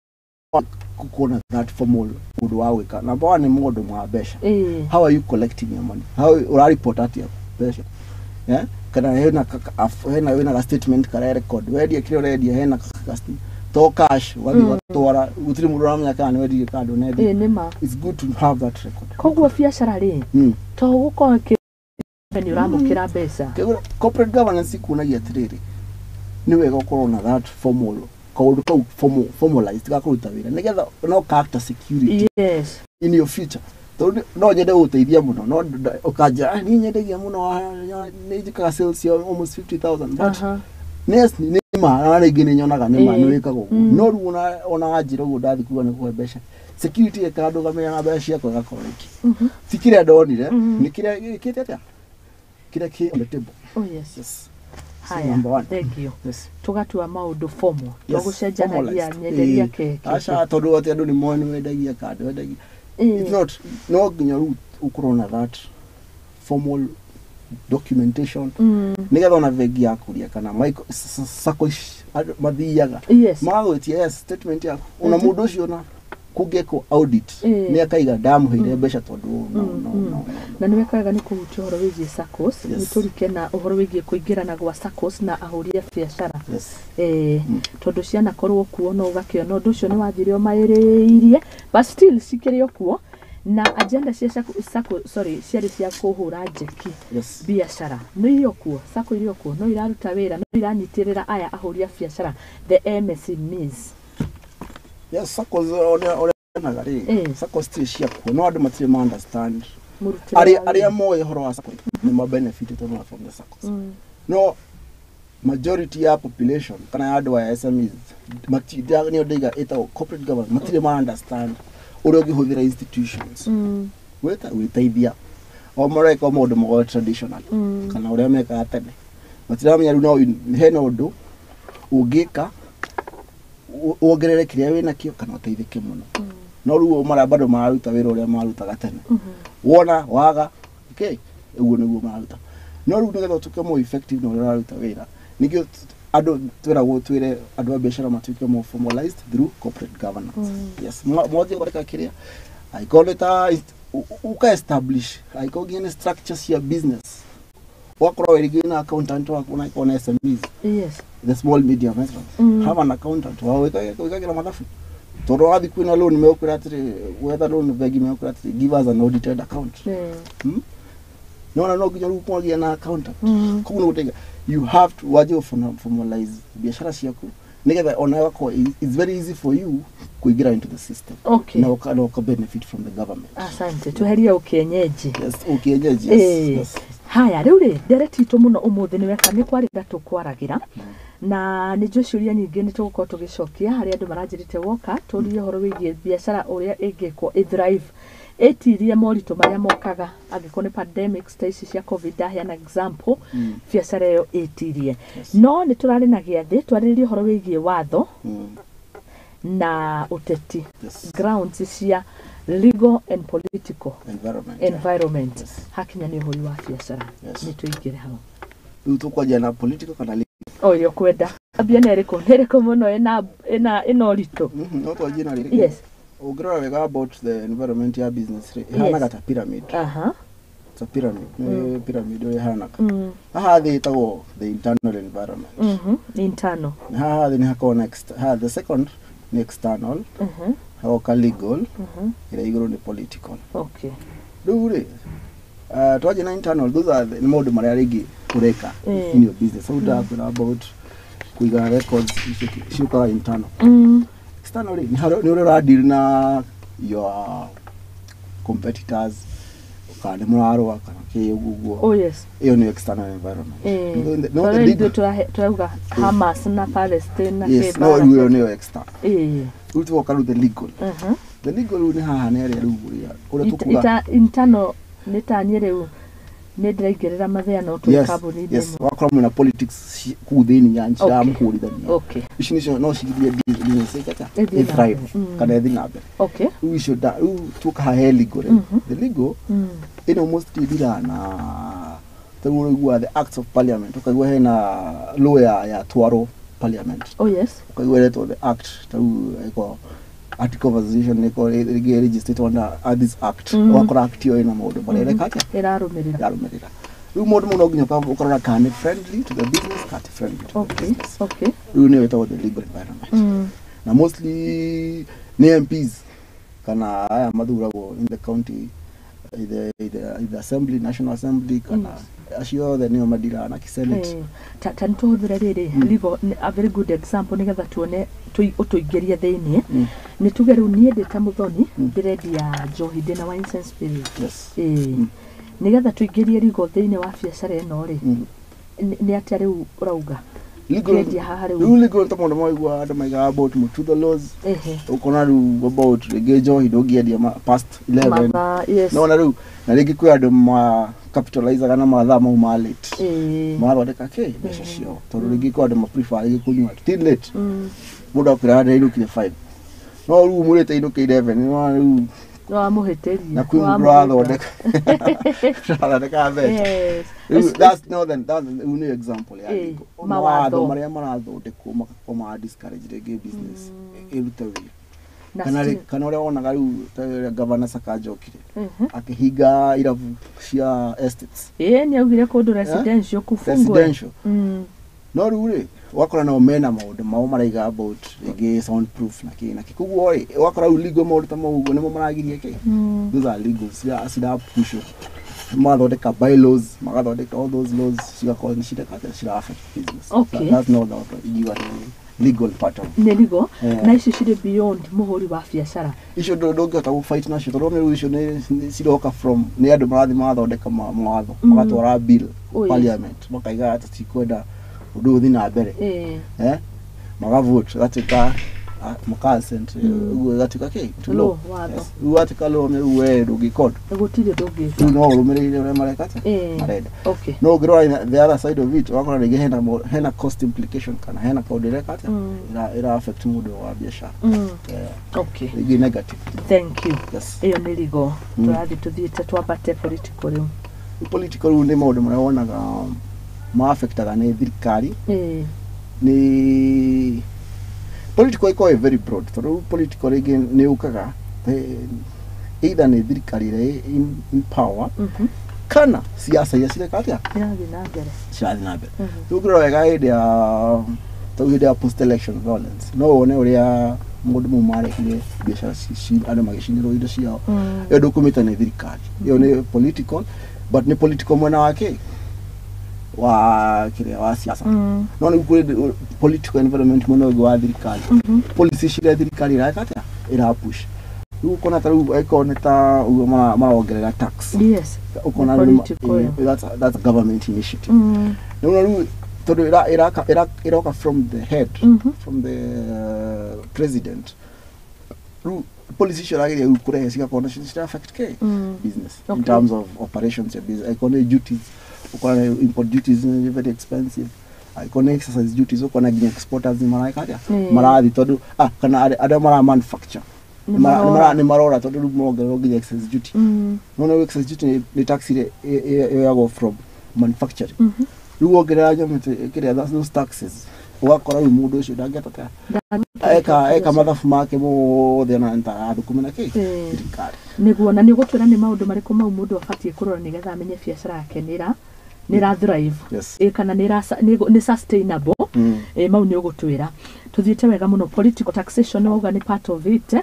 one kuona that formal ũndũ wa gwĩka, number one nĩ mũndũ wa mbeca. How are you collecting your money? How ũraripot atĩa mbeca? Yeah? Kana hena hena wĩna ga statement kara record wendia kĩrĩa ũrendia, hena to cash wathiĩ watwara, gũtirĩ mũndũ ũramenya kana nĩ wendirie kana ndũnendia. Ĩĩ, nĩ ma. It's good to have that record. Koguo biacara rĩ, to gũkorwo nĩ ũramũkĩra mbeca. Corporate governance ikuonagia atĩrĩrĩ, nĩ wega ũkorwo na that formal kaũndũ kau formalized ga kũruta wĩra, nĩgetha no character security in your future, tondũ no nyende gũgũteithia mũno, no ũkanjĩra, "Ah, niĩ nyendagia mũno, ah, nĩ njĩkaga sales cia almost 50,000," but yes, nĩ ma na rĩngĩ nĩ nyonaga nĩ ma nĩ wĩkaga ũguo, no rĩu ona wanjĩra ũguo, ndathiĩ kuga nĩ kũhe mbeca, security ĩkandũgamĩrĩra na mbeca ciakwa ĩgakorwo ĩkĩ ti kĩrĩa ndonire, nĩ kĩrĩa gĩkĩte atĩa, kĩrĩa kĩ on the table. Oh yes. Yes. So, Haya. number one. Thank you. Yes. Tũgatua maũndũ formal, Yes, tũgũcenjanagia formalized. nyenderia Ĩĩ. keki. Aca, tondũ atĩ andũ nĩ moĩ nĩ wendagia kana ndwendagia. It's not, no nginya rĩu ũkorwo na that formal documentation, nĩgetha ona bengi yakũria kana sacco ici andũ mathiaga magagwĩtia, yes, statement yaku, ona mũndũ ũcio ona kũngĩkwo audit, nĩ akaiga ndamũheire mbeca tondũ ũũ, no, no, no, no. Na nĩ weka wega nĩ kũhutia ũhoro wĩgiĩ SACCOs. Nĩ tũrike na ũhoro wĩgiĩ kũingĩrana gwa SACCOs na ahũri a biacara. Tondũ cianakorwo kuo, no ũgakĩona ũndũ ũcio nĩ wathire ũmaĩrĩirie, but still cikĩrĩ o kuo, na agenda cia SACCO, sorry, ciarĩ cia kũhũra njeki biacara. No irĩ o kuo, SACCO irĩ o kuo, no iraruta wĩra, no iranyitĩrĩra aya ahũri a biacara, the MSMEs? Yes, SACCOs, ũrĩa onaga rĩ, SACCOs tirĩ ciakuo, no andũ matirĩ ma understand. Mũrutĩre Arĩa wa arĩa wĩra. moĩ ũhoro wa SACCO nĩ ma benefit mũno from the SACCOs, no majority ya population kana ya andũ aya SMEs nĩyo ndaiga ĩtagwo corporate governance, matirĩ ma understand ũrĩa ũngĩhũthĩra institutions gwĩta gwĩteithia. O mareka maũndũ magoro traditional kana ũrĩa mekaga tene, matiramenya rĩu no hena ũndũ ũngĩka wongerere kĩrĩa wĩnakĩo kana ũteithĩke mũno. No rĩu o mara bado mararuta wĩra ũrĩa marutaga tene, wona waga, okay, ũguo nĩguo mararuta. No rĩu nĩgetha ũtuĩke more effective na ũrĩa ũraruta wĩra, nĩkĩo andũ twĩragwo twĩre andũ a biacara matuĩke more formalized through corporate governance. Yes, mwanjie gũthondeka kĩrĩa angĩkorwo nĩ ta ũka establish, angĩkorwo nginya nĩ structure cia business, ũgakorwo rĩngĩ na accountant waku, na angĩkorwo nĩ SMEs, the small medium enterprise, have an accountant wa gwĩkagĩra mathabu, tondũ wathiĩ kwĩna loan megũkwĩra atĩrĩ, wetha loan bengi megũkwĩra atĩrĩ, "Give us an audited account." Nona no nginya rĩu kwagĩa na accountant. Koguo nĩ gũteithia, you have to wanjie formalize biacara ciaku, nĩgetha ona gakorwo it's very easy for you kũingĩra into the system na ũka benefit from the government. Asante, tweherie ũkĩenyeji. Yes, ũkĩenyeji, yes. Yes. Haya, rĩu rĩ, ndereti itũ mũno ũmũthĩ nĩ weka nĩ kwarĩra tũkwaragĩra, na nĩ njũĩ ciũria nyingĩ nĩ tũgũkorwo tũgĩcokia harĩa andũ maranjĩrĩte woka tũrie ũhoro wĩgiĩ biacara, ũrĩa ĩngĩkwo ĩthrive, ĩtirie moritũ marĩa mokaga, angĩkorwo nĩ pandemics ta ici cia COVID ndaheana example, biacara ĩyo ĩtirie. No nĩ tũrarĩ na gĩathĩ twarĩrĩrie ũhoro wĩgiĩ watho na ũteti, grounds cia legal and political environment, yeah. environment. Hakinya nĩ ũhũri wa biacara, nĩ tũingĩre hau. Rĩu tũkwanjia na political kana legal? O ĩrĩa ũkwenda, ambia nĩ ĩrĩkũ, nĩ ĩrĩkũ mũno ĩna ũritũ? No twanjie na rĩrĩ. Ũngĩrora wega about the environment ya business rĩ, ĩhanaga ta pyramid. It's a pyramid, nĩ pyramid ũrĩa ĩhanaga. Haha thĩ ĩtagwo the internal environment. Internal. Na haha thĩ nĩ hakoragwo na haha the second nĩ external, hagoka legal, ĩrĩa igũrũ nĩ political. Rĩu rĩ, twanjia na internal, those are nĩ maũndũ marĩa rĩngĩ ũreka in your business. So ndakwĩra about kũiga records, icio ciũkaga internal. External rĩ, nĩ ũrĩa ũradeal na your competitors, kana nĩ mũrarũa kana kĩ, ũguo ũguo. Oh yes. Ĩyo nĩ external environment. No Tondũ the ithuĩ legal tũrauga Hamas na Palestine na Yes, kĩ no mbara rĩu ĩyo nĩyo external. Rĩu tũgoka rĩu the legal. The legal rĩu nĩ haha, nĩ harĩa rĩu ũrĩa tũkuga Internal nĩ ta niĩ rĩu nĩ ndĩraingĩrĩra mathĩa no twĩ kambuni-inĩ ĩmwe. Wakorwo mwĩna politics kũu thĩinĩ ya nciramũhũrithania, ici nĩcio no cigirie business ĩkata Ĩthiĩ na ĩthrive mbere. Kana ĩthiĩ na mbere. Rĩu icio rĩu tuoka haha he legal rĩ, the legal ĩno mostly ĩthiraga na tarĩu ũraigua the acts of parliament, ũkaigua hena law ya twarwo parliament, Oh yes. ũkaigua ĩretwo the act, tarĩu ĩko article of association ĩko rĩngĩ registered under this act, ũgakora act ĩyo ĩna maũndũ marĩa ĩreka atĩa, Ĩrarũmĩrĩra. yarũmĩrĩra. Rĩu maũndũ mau no nginya ũkarora kana nĩ friendly to the business kana ti friendly to the business. Rĩu nĩyo ĩtagwo the legal environment. Na mostly nĩ MPs kana aya mathuragwo in the county, either assembly, national assembly, kana acio othe nĩo madiraga na senate. Ta nĩ tũhũthĩre rĩrĩ legal a very good example nĩgetha tuone ũtũingĩrie thĩiniĩ. Nĩ tuge rĩu niĩ ndĩ ta Muthoni ndĩrendia njohi, ndĩna wine and spirit. Nĩgetha tũingĩrie legal thĩiniĩ wa biacara ĩno rĩ, nĩ atĩa rĩu ũrauga? Rĩu legal ta maũndũ maigua andũ maigaga about Mututho laws. Ũkona rĩu about rĩngĩ njohi ndũngĩendia past 11. Nona rĩu na rĩngĩ kwĩ andũ ma capitalizaga na mathaa mau ma late. Marathondeka kĩ mbeca ciao tondũ rĩngĩ kwĩ andũ ma prefer rĩngĩ kũnyua till late. Mũndũ akwĩraga ndĩrainũkire 5 no rĩu mũrĩte inũke 11 nĩ rĩu wamũhĩtĩria na kwĩ mũndũ ũrathondeka ũrathondeka mbeca. That's no then that's nĩ example ya legal mawatho marĩa marathondekwo magakorwo ma discourage rĩngĩ business ĩrute wĩra. Kana ũrĩa wonaga rĩu ta ũrĩa Governor Sakaja okire akĩhinga irabu cia estates. Nĩ augire kũndũ residential kũbungwo. Residential. No rĩu rĩ ũgakora nao mena maũndũ mao maraiga about rĩngĩ sound proof na kĩ na kĩ. Koguo rĩ ũgakora rĩu legal maũndũ ta mau ũguo nĩmo maragiria kĩ. Those are legal cirapushwo. Magathondeka bylaws, magathondeka all those laws cigakorwo nĩ cireka cira affect business. That's not the legal part of nĩ legal. Na icio cirĩ beyond mũhũri wa biacara. Icio ndũngĩhota gũ fight nacio tondũ rĩu icio nĩ ciroka from nĩ andũ marathiĩ magathondeka mawatho magatwara bill parliament makaiga atĩ tikwenda ũndũ ũthiĩ na mbere. Magavote gatuĩka maka-assent ũguo gatuĩka kĩ law. Rĩu gatuĩka law nĩ we ndũngĩka ũndũ. Gũtirĩ ndũngĩka. Rĩu no ũrũmĩrĩire ũrĩa mareka atĩa marenda. No ũngĩrora the other side of it ũgakora rĩngĩ hena cost implication kana hena kaũndũ ĩreka atĩa ĩra affect mũndũ wa biacara. Rĩngĩ negative. Thank you. Ĩyo nĩ legal. Tũrathiĩ tũthiĩte twambate political rĩu. Political rĩu nĩ maũndũ marĩa wonaga ma affectaga nĩ thirikari. Nĩ political ĩkoragwo very broad tondũ political rĩngĩ nĩ yũkaga either nĩ thirikari ĩrĩa in power kana siasa iria cireka atĩa cirathiĩ na mbere. Rĩu ũngĩrora wega hĩndĩ ya tau hĩndĩ ya post election violence no wone ũrĩa mũndũ mau marehire biacara andũ magĩcinĩrwo indo ciao. Ĩyo ndũkũmĩta nĩ thirikari, ĩyo nĩ political but nĩ political mwena wa kĩ wa kĩrĩa wa siasa. No nĩ kũrĩ political environment mwena ũngĩ wa thirikari. Policy ciria thirikari ĩreka atĩa ĩra push. Rĩu ũkona ta rĩu ĩkorwo nĩ ta ũguo marongerera tax. Yes. Ũkona that's a government initiative. No rĩu tondũ ĩroka from the head, from the president. Rĩu policy icio ĩrageria rĩu kũrehe cigakorwo nacio cira affect kĩ business in terms of operations ya business. Ĩkorwo nĩ duties, ũkona import duties nĩ very expensive. Ĩkorwo nĩ exercise duties ũkona nginya exporters nĩ mareka atĩa marathi tondũ kana arĩa mara manufacture nĩ marora tondũ rĩu marongererwo nginya excise duty. No no excise duty nĩ tax ĩrĩa ĩyoyagwo from manufacturing. Rĩu wongerera nyamũ kĩrĩa those taxes ũgakora rĩu mũndũ ũcio ndangĩhota eka mathabu make mothe na ntathũkũme na kĩ thirikari. Nĩguo na nĩ ũgũtwĩra nĩ maũndũ marĩkũ mau mũndũ abatiĩ kũrora nĩgetha amenye biacara yake nĩ ĩra thrive kana nĩ sustainable. Mau nĩ ũgũtwĩra. Tũthiĩte wega mũno. Political taxation wauga nĩ part of it.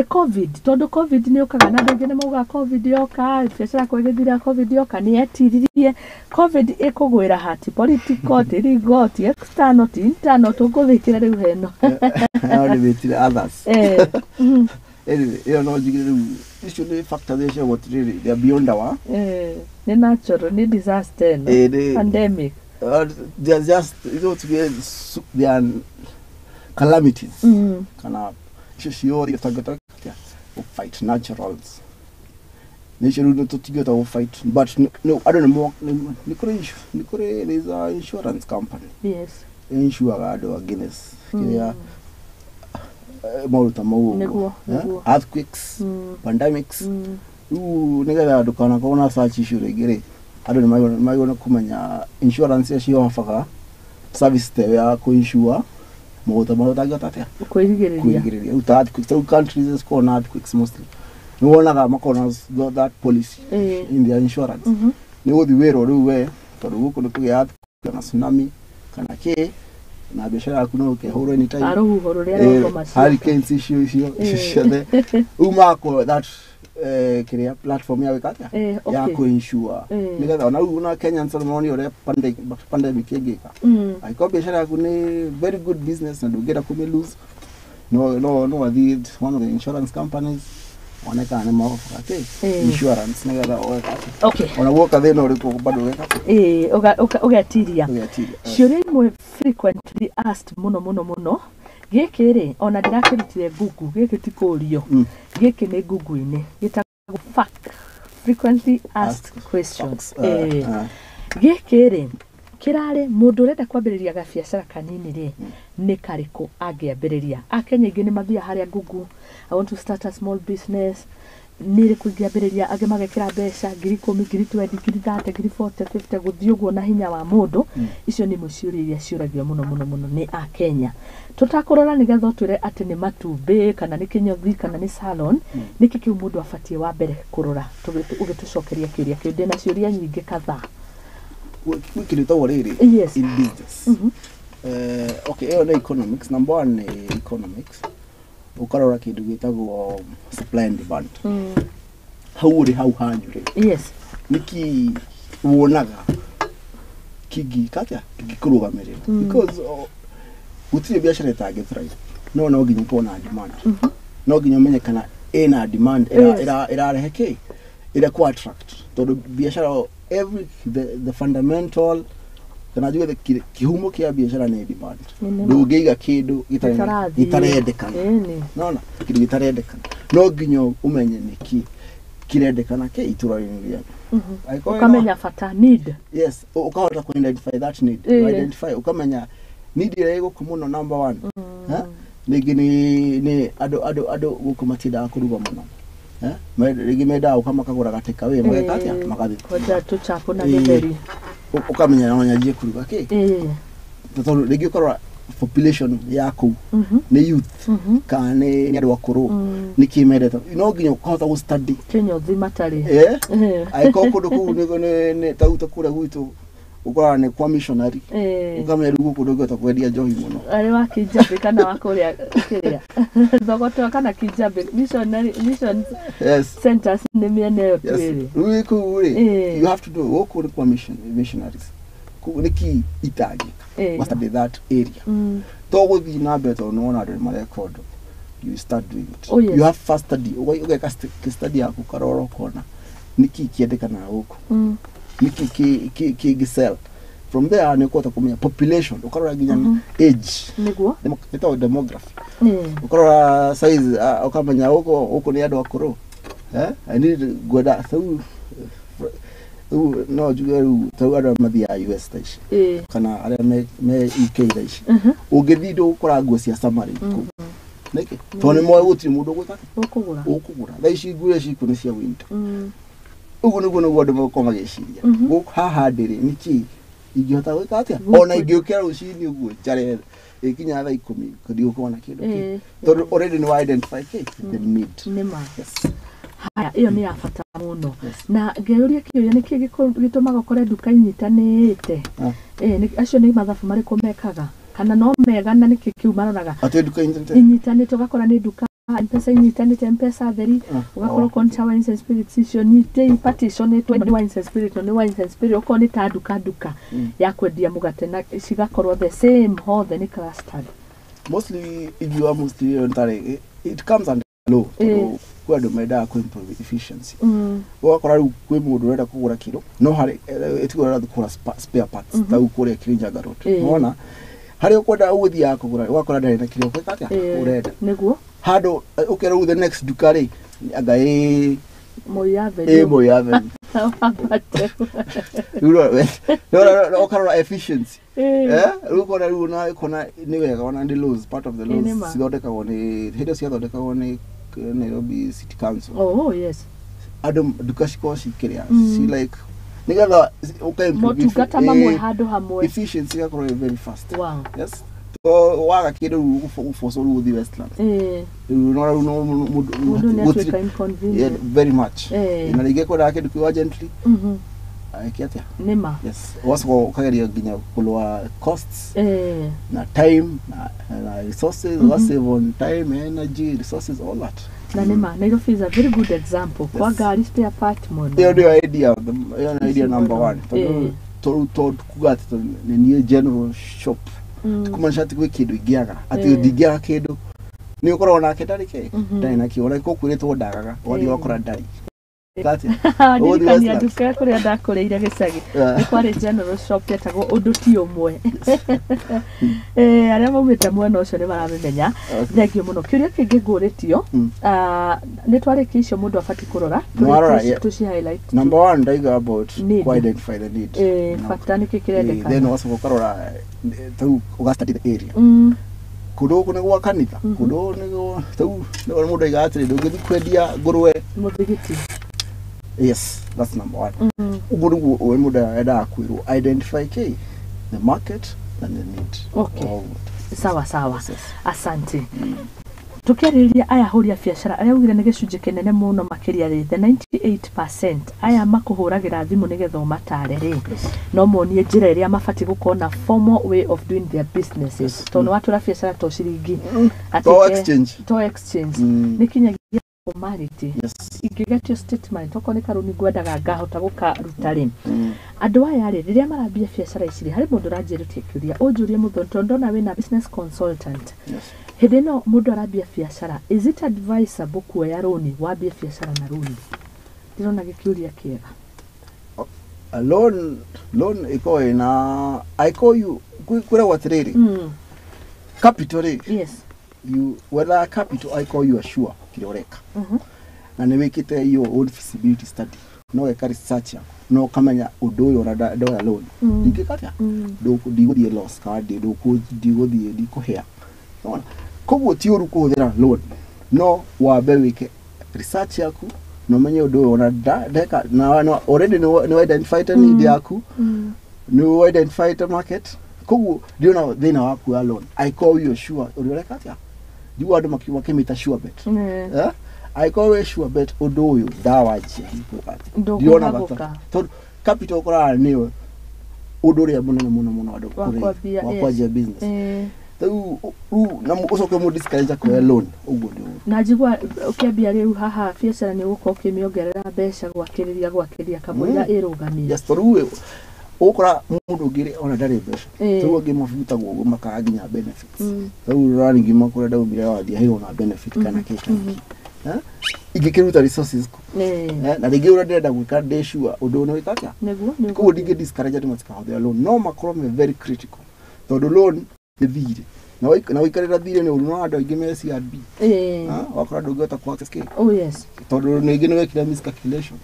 Covid tondũ Covid nĩ ũkaga na andũ aingĩ nĩ maugaga Covid yoka biacara yakwa ĩgĩthira, Covid yoka nĩ yetiririe. Covid ĩkũgwĩra hati political ti legal ti external ti internal tũkũthĩkĩra rĩu heno. No nĩ others. Anyway, ĩyo no njigire rĩu icio nĩ factors iria ciagwo atĩrĩrĩ they are beyond our nĩ natural nĩ disaster ĩno pandemic. They are just they are calamities. Kana icio ciothe tũtangĩhota fight naturals. Nĩ icio rĩu tũtingĩhota gũ fight but no I don't know nĩ kũrĩ there is a insurance company. Yes. Insuraga andũ against kĩrĩa maũndũ ta mau ũguo. Earthquakes, pandemics. Rĩu nĩgetha ndũkanakorwo na such issue rĩngĩ rĩ andũ nĩ magĩrĩirwo nĩ kũmenya insurance iria ciofaga service ta ĩyo ya kũ-insure maũndũ ta marĩa ũtangĩhota atĩa kwĩrigĩrĩria. Rĩu ta earthquakes, rĩu countries cikoragwo na earthquakes mostly nĩ wonaga makoragwo na that policy in their insurance. Nĩ ũgũthiĩ wĩrwo rĩu we tondũ gũkũ nĩ kũgĩa kana tsunami kana kĩ na biacara yaku no ũkĩhũrwo anytime. Rũhuho rũrĩa rwakoma hurricanes icio icio icio ciothe rĩu makwo that kĩrĩa platform ya gwĩka atĩa ya kũ-insure nĩgetha ona rĩu ona Kenyans monio ũrĩa pandemic ĩngĩka. Angĩkorwo biacara yaku nĩ very good business na ndũngĩenda kũmĩ lose, no athiĩ one of the insurance companies one kana nĩ maofaga kĩ insurance nĩgetha ũgeka atĩa. Okay. Ona guoka thĩna ũrĩkũ bado ũgeka atĩa? Ũgetiria. Ciũria imwe frequently asked mũno mũno mũno gĩkĩ rĩ ona ndĩrakĩrutire Google gĩkĩ ti kũrio gĩkĩ nĩ Google-inĩ gĩtagwo FAQ, frequently asked questions. Gĩkĩ rĩ kĩrarĩ mũndũ ũrenda kwambĩrĩria gabiacara kanini rĩ nĩ karĩkũ angĩambĩrĩria. Akenya aingĩ nĩ mathiaga harĩa Google, I want to start a small business, nĩ rĩkũ ingĩambĩrĩria, angĩ magekĩra mbeca 10,000, 20,000, 30,000, 40,000, 50,000 gũthiĩ ũguo na hinya wa mũndũ. Icio nĩ imwe ciũria iria ciũragio mũno mũno mũno nĩ Akenya. Tũtakũrora nĩgetha ũtwĩre atĩ nĩ matumbĩ kana nĩ kĩnyothi kana nĩ salon, nĩkĩ kĩu mũndũ abatiĩ wa mbere kũrora ũgĩtũcokeria kĩũria kĩu. Ndĩna ciũria nyingĩ kadhaa. Wikiri tagwo rĩrĩ Yes. in business. Okay, ĩyo nĩ economics. Number one nĩ economics. Ũkarora kĩndũ gĩtagwo supply and demand. Hau ũrĩ hau hanyu rĩ. Yes. Nĩkĩ wonaga kĩngĩka atĩa kĩngĩkũrũgamĩrĩra because gũtirĩ biacara ĩtangĩ thrive no nginya ũkorwo na demand. No nginya ũmenye kana ĩna demand ĩrarehe kĩ ĩrĩa kũ attract tondũ biacara every the fundamental kana njuge kĩhumo kĩa biacara nĩ demand. Ndũngĩiga kĩndũ gĩtarendekana. Nona kĩndũ gĩtarendekana no nginya ũmenye nĩkĩ kĩrendekana kĩ itũra-inĩ rĩanyu. Ũkamenya bata need. Yes, ũkahota kũ identify that need. Identify ũkamenya need ĩrĩa ĩgũkũ mũno number one. Rĩngĩ nĩ andũ gũkũ matiendaga kũruga mũno. Rĩngĩ mendaga gũka makagũra gateka wĩ mageka atĩa magathiĩ kwenda tũchapo na gĩtheri. Ũkamenya no nyanjie kũruga kĩ tondũ rĩngĩ ũkarora population ya kũu nĩ youth kana nĩ andũ akũrũ nĩkĩ mendete no nginya ũkahota gũ study kĩnyothi matarĩ. Angĩkorwo kũndũ kũu nĩ ta kũrĩa gwitũ ũkoraga nĩ kwa missionary ũkamenya rĩu gũkũ ndũngĩhota kwendia njohi mũno arĩ wa Kinjambĩ kana wa kũrĩa kĩrĩa Thogoto kana Kinjambĩ missionary mission centers nĩ mĩena ĩyo twĩrĩ. Rĩu kũu rĩ you have to know gũkũ nĩ kwa missionaries kũu nĩkĩ itangĩka wa study that area to gũthiĩ na mbere tondũ nĩwona andũ nĩ mareka ũndũ you start doing it. You have first study ũgeka study yaku ũkarora ũkona nĩkĩ kĩendekanaga gũkũ nĩkĩ kĩngĩ sell. From there nĩ ũkũhota kũmenya population ũkarora nginya age nĩguo ĩtagwo demography. Ũkarora size ũkamenya gũkũ nĩ andũ akũrũ. I need ngwenda rĩu no njuge rĩu ta rĩu andũ arĩa mathiaga US thaa ici kana arĩa me UK thaa ici ũngĩthiĩ ndũgũkora nguo cia summary kũu. Nĩkĩ? Tondũ nĩ moĩ gũtirĩ mũndũ ũkũgũra. Thaa ici nguo iria ciĩkuo nĩ cia winter. Ũguo nĩguo nĩguo andũ megũkorwo magĩciria gũkũ haha ndĩrĩ nĩkĩ ingĩhota gwĩka atĩa ona ingĩũkĩra rũcinĩ ũguo njare ĩkinya thaa 10 ndigũkorwo na kĩndũ kĩ tondũ already nĩ wa identify kĩ the need. Nĩma. Haya, ĩyo nĩ ya bata mũno. Na ngĩũria kĩũria nĩkĩ gĩtũmaga ũkore nduka inyitanĩte acio nĩ mathabu marĩkũ mekaga kana no mega na nĩkĩ kĩu maroraga atĩ nduka inyitanĩte ũgakora nĩ nduka M-Pesa inyitanĩte M-Pesa theri ũgakorwo Concha Wines and Spirits icio nyite partition nĩ Wines and Spirit nĩ Wines and Spirit ũkorwo nĩ ta nduka ya kwendia mũgate na cigakorwo the same hothe nĩ clustered. Mostly ingiuga mostly ntarĩ it comes under law tondũ kwĩ andũ mendaga kũ improve efficiency. Ũgakora rĩu kwĩ mũndũ ũrenda kũgũra kĩndũ no harĩ ĩtigwo ũrenda kũgũra spare parts ta rĩu kũrĩa Kirinyaga Road. Nĩwona harĩa ũkwenda ũgũthiaga kũgũra ũgakora ndarĩ na kĩrĩa ũgwĩka atĩa ũrenda nĩguo handũ ũkera rĩu the next nduka rĩ anga ĩ Moi Avenue. Moi Avenue. Rĩu ũkarora efficiency. Rĩu ũkona rĩu ona ũkona nĩ wega ona nĩ laws part of the laws cithondekagwo nĩ hĩndĩ ciathondekagwo nĩ Nairobi City Council. Oh yes. Andũ nduka cikorwo cikĩrĩa ci like nĩgetha ũka improve motungata mamwe handũ hamwe efficiency igakorwo ĩ very fast. Wow. Yes. Waga kĩndũ rĩu ũgũforce rĩu ũthiĩ Westlands. Rĩu no rĩu no mũndũ nĩ atuĩka inconvenient very much. Na rĩngĩ kwendaga kĩndũ kĩu urgently. eke atia. Nĩma. Yes, ũgacoka ũkageria nginya kũlũa costs na time na resources. Ũga save on time, energy, resources, all that. Na nĩma Nairobi is a very good example kwa ngari spare part mũno. Ĩyo nĩyo idea, ĩyo nĩyo idea number one. Tondũ tondũ kuga atĩ tondũ nĩ niĩ general shop, kumaanisha atĩ gwĩ kĩndũ ingĩaga, atĩ ndingĩaga kĩndũ, nĩ ũkoragwo nake ndarĩ kĩ, ndarĩ na kĩo, ona kũkwĩrĩtwo ndagaga, ũgathiĩ ũgakora ndarĩ. Atĩa? Ũgũthiĩ Ndirikania Westlands. nduka kũrĩa ndakũrĩire gĩcagi, nĩ kwarĩ general shop yetagwo Ũndũ Ti Ũmwe. Arĩa maumĩte mwena ũcio nĩ maramĩmenya. Thank you mũno. Kĩũria kĩngĩ ngũrĩtio, nĩ twarĩkia icio mũndũ abatiĩ kũrora. Nĩwarora, yeah. Tũci highlight. Number one ndaiga about Need. ku identify the need. Bata nĩkĩ Then kĩrendekana. ũgacoka ũkarora, rĩu ũga study the area. Kũndũ gũkũ nĩ gwa kanitha, kũndũ gũkũ nĩ gwa rĩu nĩ mũndũ aigaga atĩrĩ, ndũngĩthiĩ kwendia ngũrwe. Mũthigiti. Yes, that's number one. Ũguo nĩguo we mũndũ endaga kwĩrwo identify k the market and the need. Sawa sawa. Yes. Asante. Tũkĩarĩrĩria aya ahũri a biacara arĩa augire nĩ gĩcunjĩ kĩnene mũno makĩria rĩ, the 98% aya makũhũragĩra thimũ nĩgetha ũmatare rĩ, no monie njĩra ĩrĩa mabatiĩ gũkorwo na formal way of doing their businesses, tondũ nĩ watũra biacara to ciringi. Atĩ To exchange. To exchange. Nĩ kinyagia formality. Ingĩgetio statement, okorwo nĩ karũni ngwendaga ngahota gũkaruta rĩ, andũ aya rĩ, rĩrĩa marambia biacara ici rĩ, harĩ mũndũ ũranjĩrĩtie kĩũria ũnjũrie mũthoni, tondũ ndona wĩna business consultant. Hĩndĩ ĩno mũndũ arambia biacara, is it advisable kuoya rũni, wambie biacara na rũni? Ndĩrona gĩkĩũria kĩega. A loan ĩkoragwo ĩna, angĩkorwo you kwĩragwo atĩrĩrĩ, capital rĩ, you whether capital, angĩkorwo you are sure kĩrĩa ũreka na nĩ wĩkĩte your own feasibility study, no weka research yaku na ũkamenya ũndũ ũyũ ona ndoya loan ndingĩka atĩa, ndigũthiĩ loss kana ndigũthiĩ ndikũhĩa. Nĩwona? Koguo ti ũru kũhũthĩra loan, no wambe wĩke research yaku na ũmenye ũndũ ũyũ ona ndeka na already nĩ identify need yaku, nĩ identify the market. Koguo ndiona thĩna wa kuoya loan angĩkorwo you are sure ũrĩa ũreka atĩa. Njiguaga andũ makĩmĩta sure bet. Eh? Angĩkorwo wĩ sure bet ũndũ ũyũ ndawanjia nĩkuga atĩa, ndĩrona Ndũkũhagũka. bata, tondũ capital ũkoraga nĩyo ũndũ ũrĩa mũnene mũno mũno andũ Wa kwambia, wa kwanjia business. Rĩu na ũcoke mũ discourage kuoya loan, ũguo nĩ ũru. Na njigua ũkĩambia rĩu haha biacara nĩ ũgũkorwo ũkĩmĩongerera mbeca gwakĩrĩria kamũira ĩrũgamie. Yes, tondũ rĩu ũgũkora mũndũ ũngĩ rĩ, ona ndarĩ mbeca. Rĩu angĩ mabutagwo ũguo makaga nginya benefits. Rĩu rani ngima kũrĩa ndaumire wathiĩ heirwo na benefit kana kĩ kana kĩ. Eh? Ingĩkĩruta resources kũ? Na rĩngĩ ũrĩa ndĩrenda gwĩka ndĩ sure ũndũ ũyũ nĩ wĩka atĩa. Nĩguo. Koguo ndingĩ discourage andũ matikahũthĩra loan, no makorwo me very critical, tondũ loan nĩ thirĩ na waikarĩra thirĩ nĩ ũru, no andũ aingĩ me CRB. Ah, wakora ndũngĩhota ku access kĩ, Oh yes. tondũ rĩngĩ nĩ wekire miscalculations.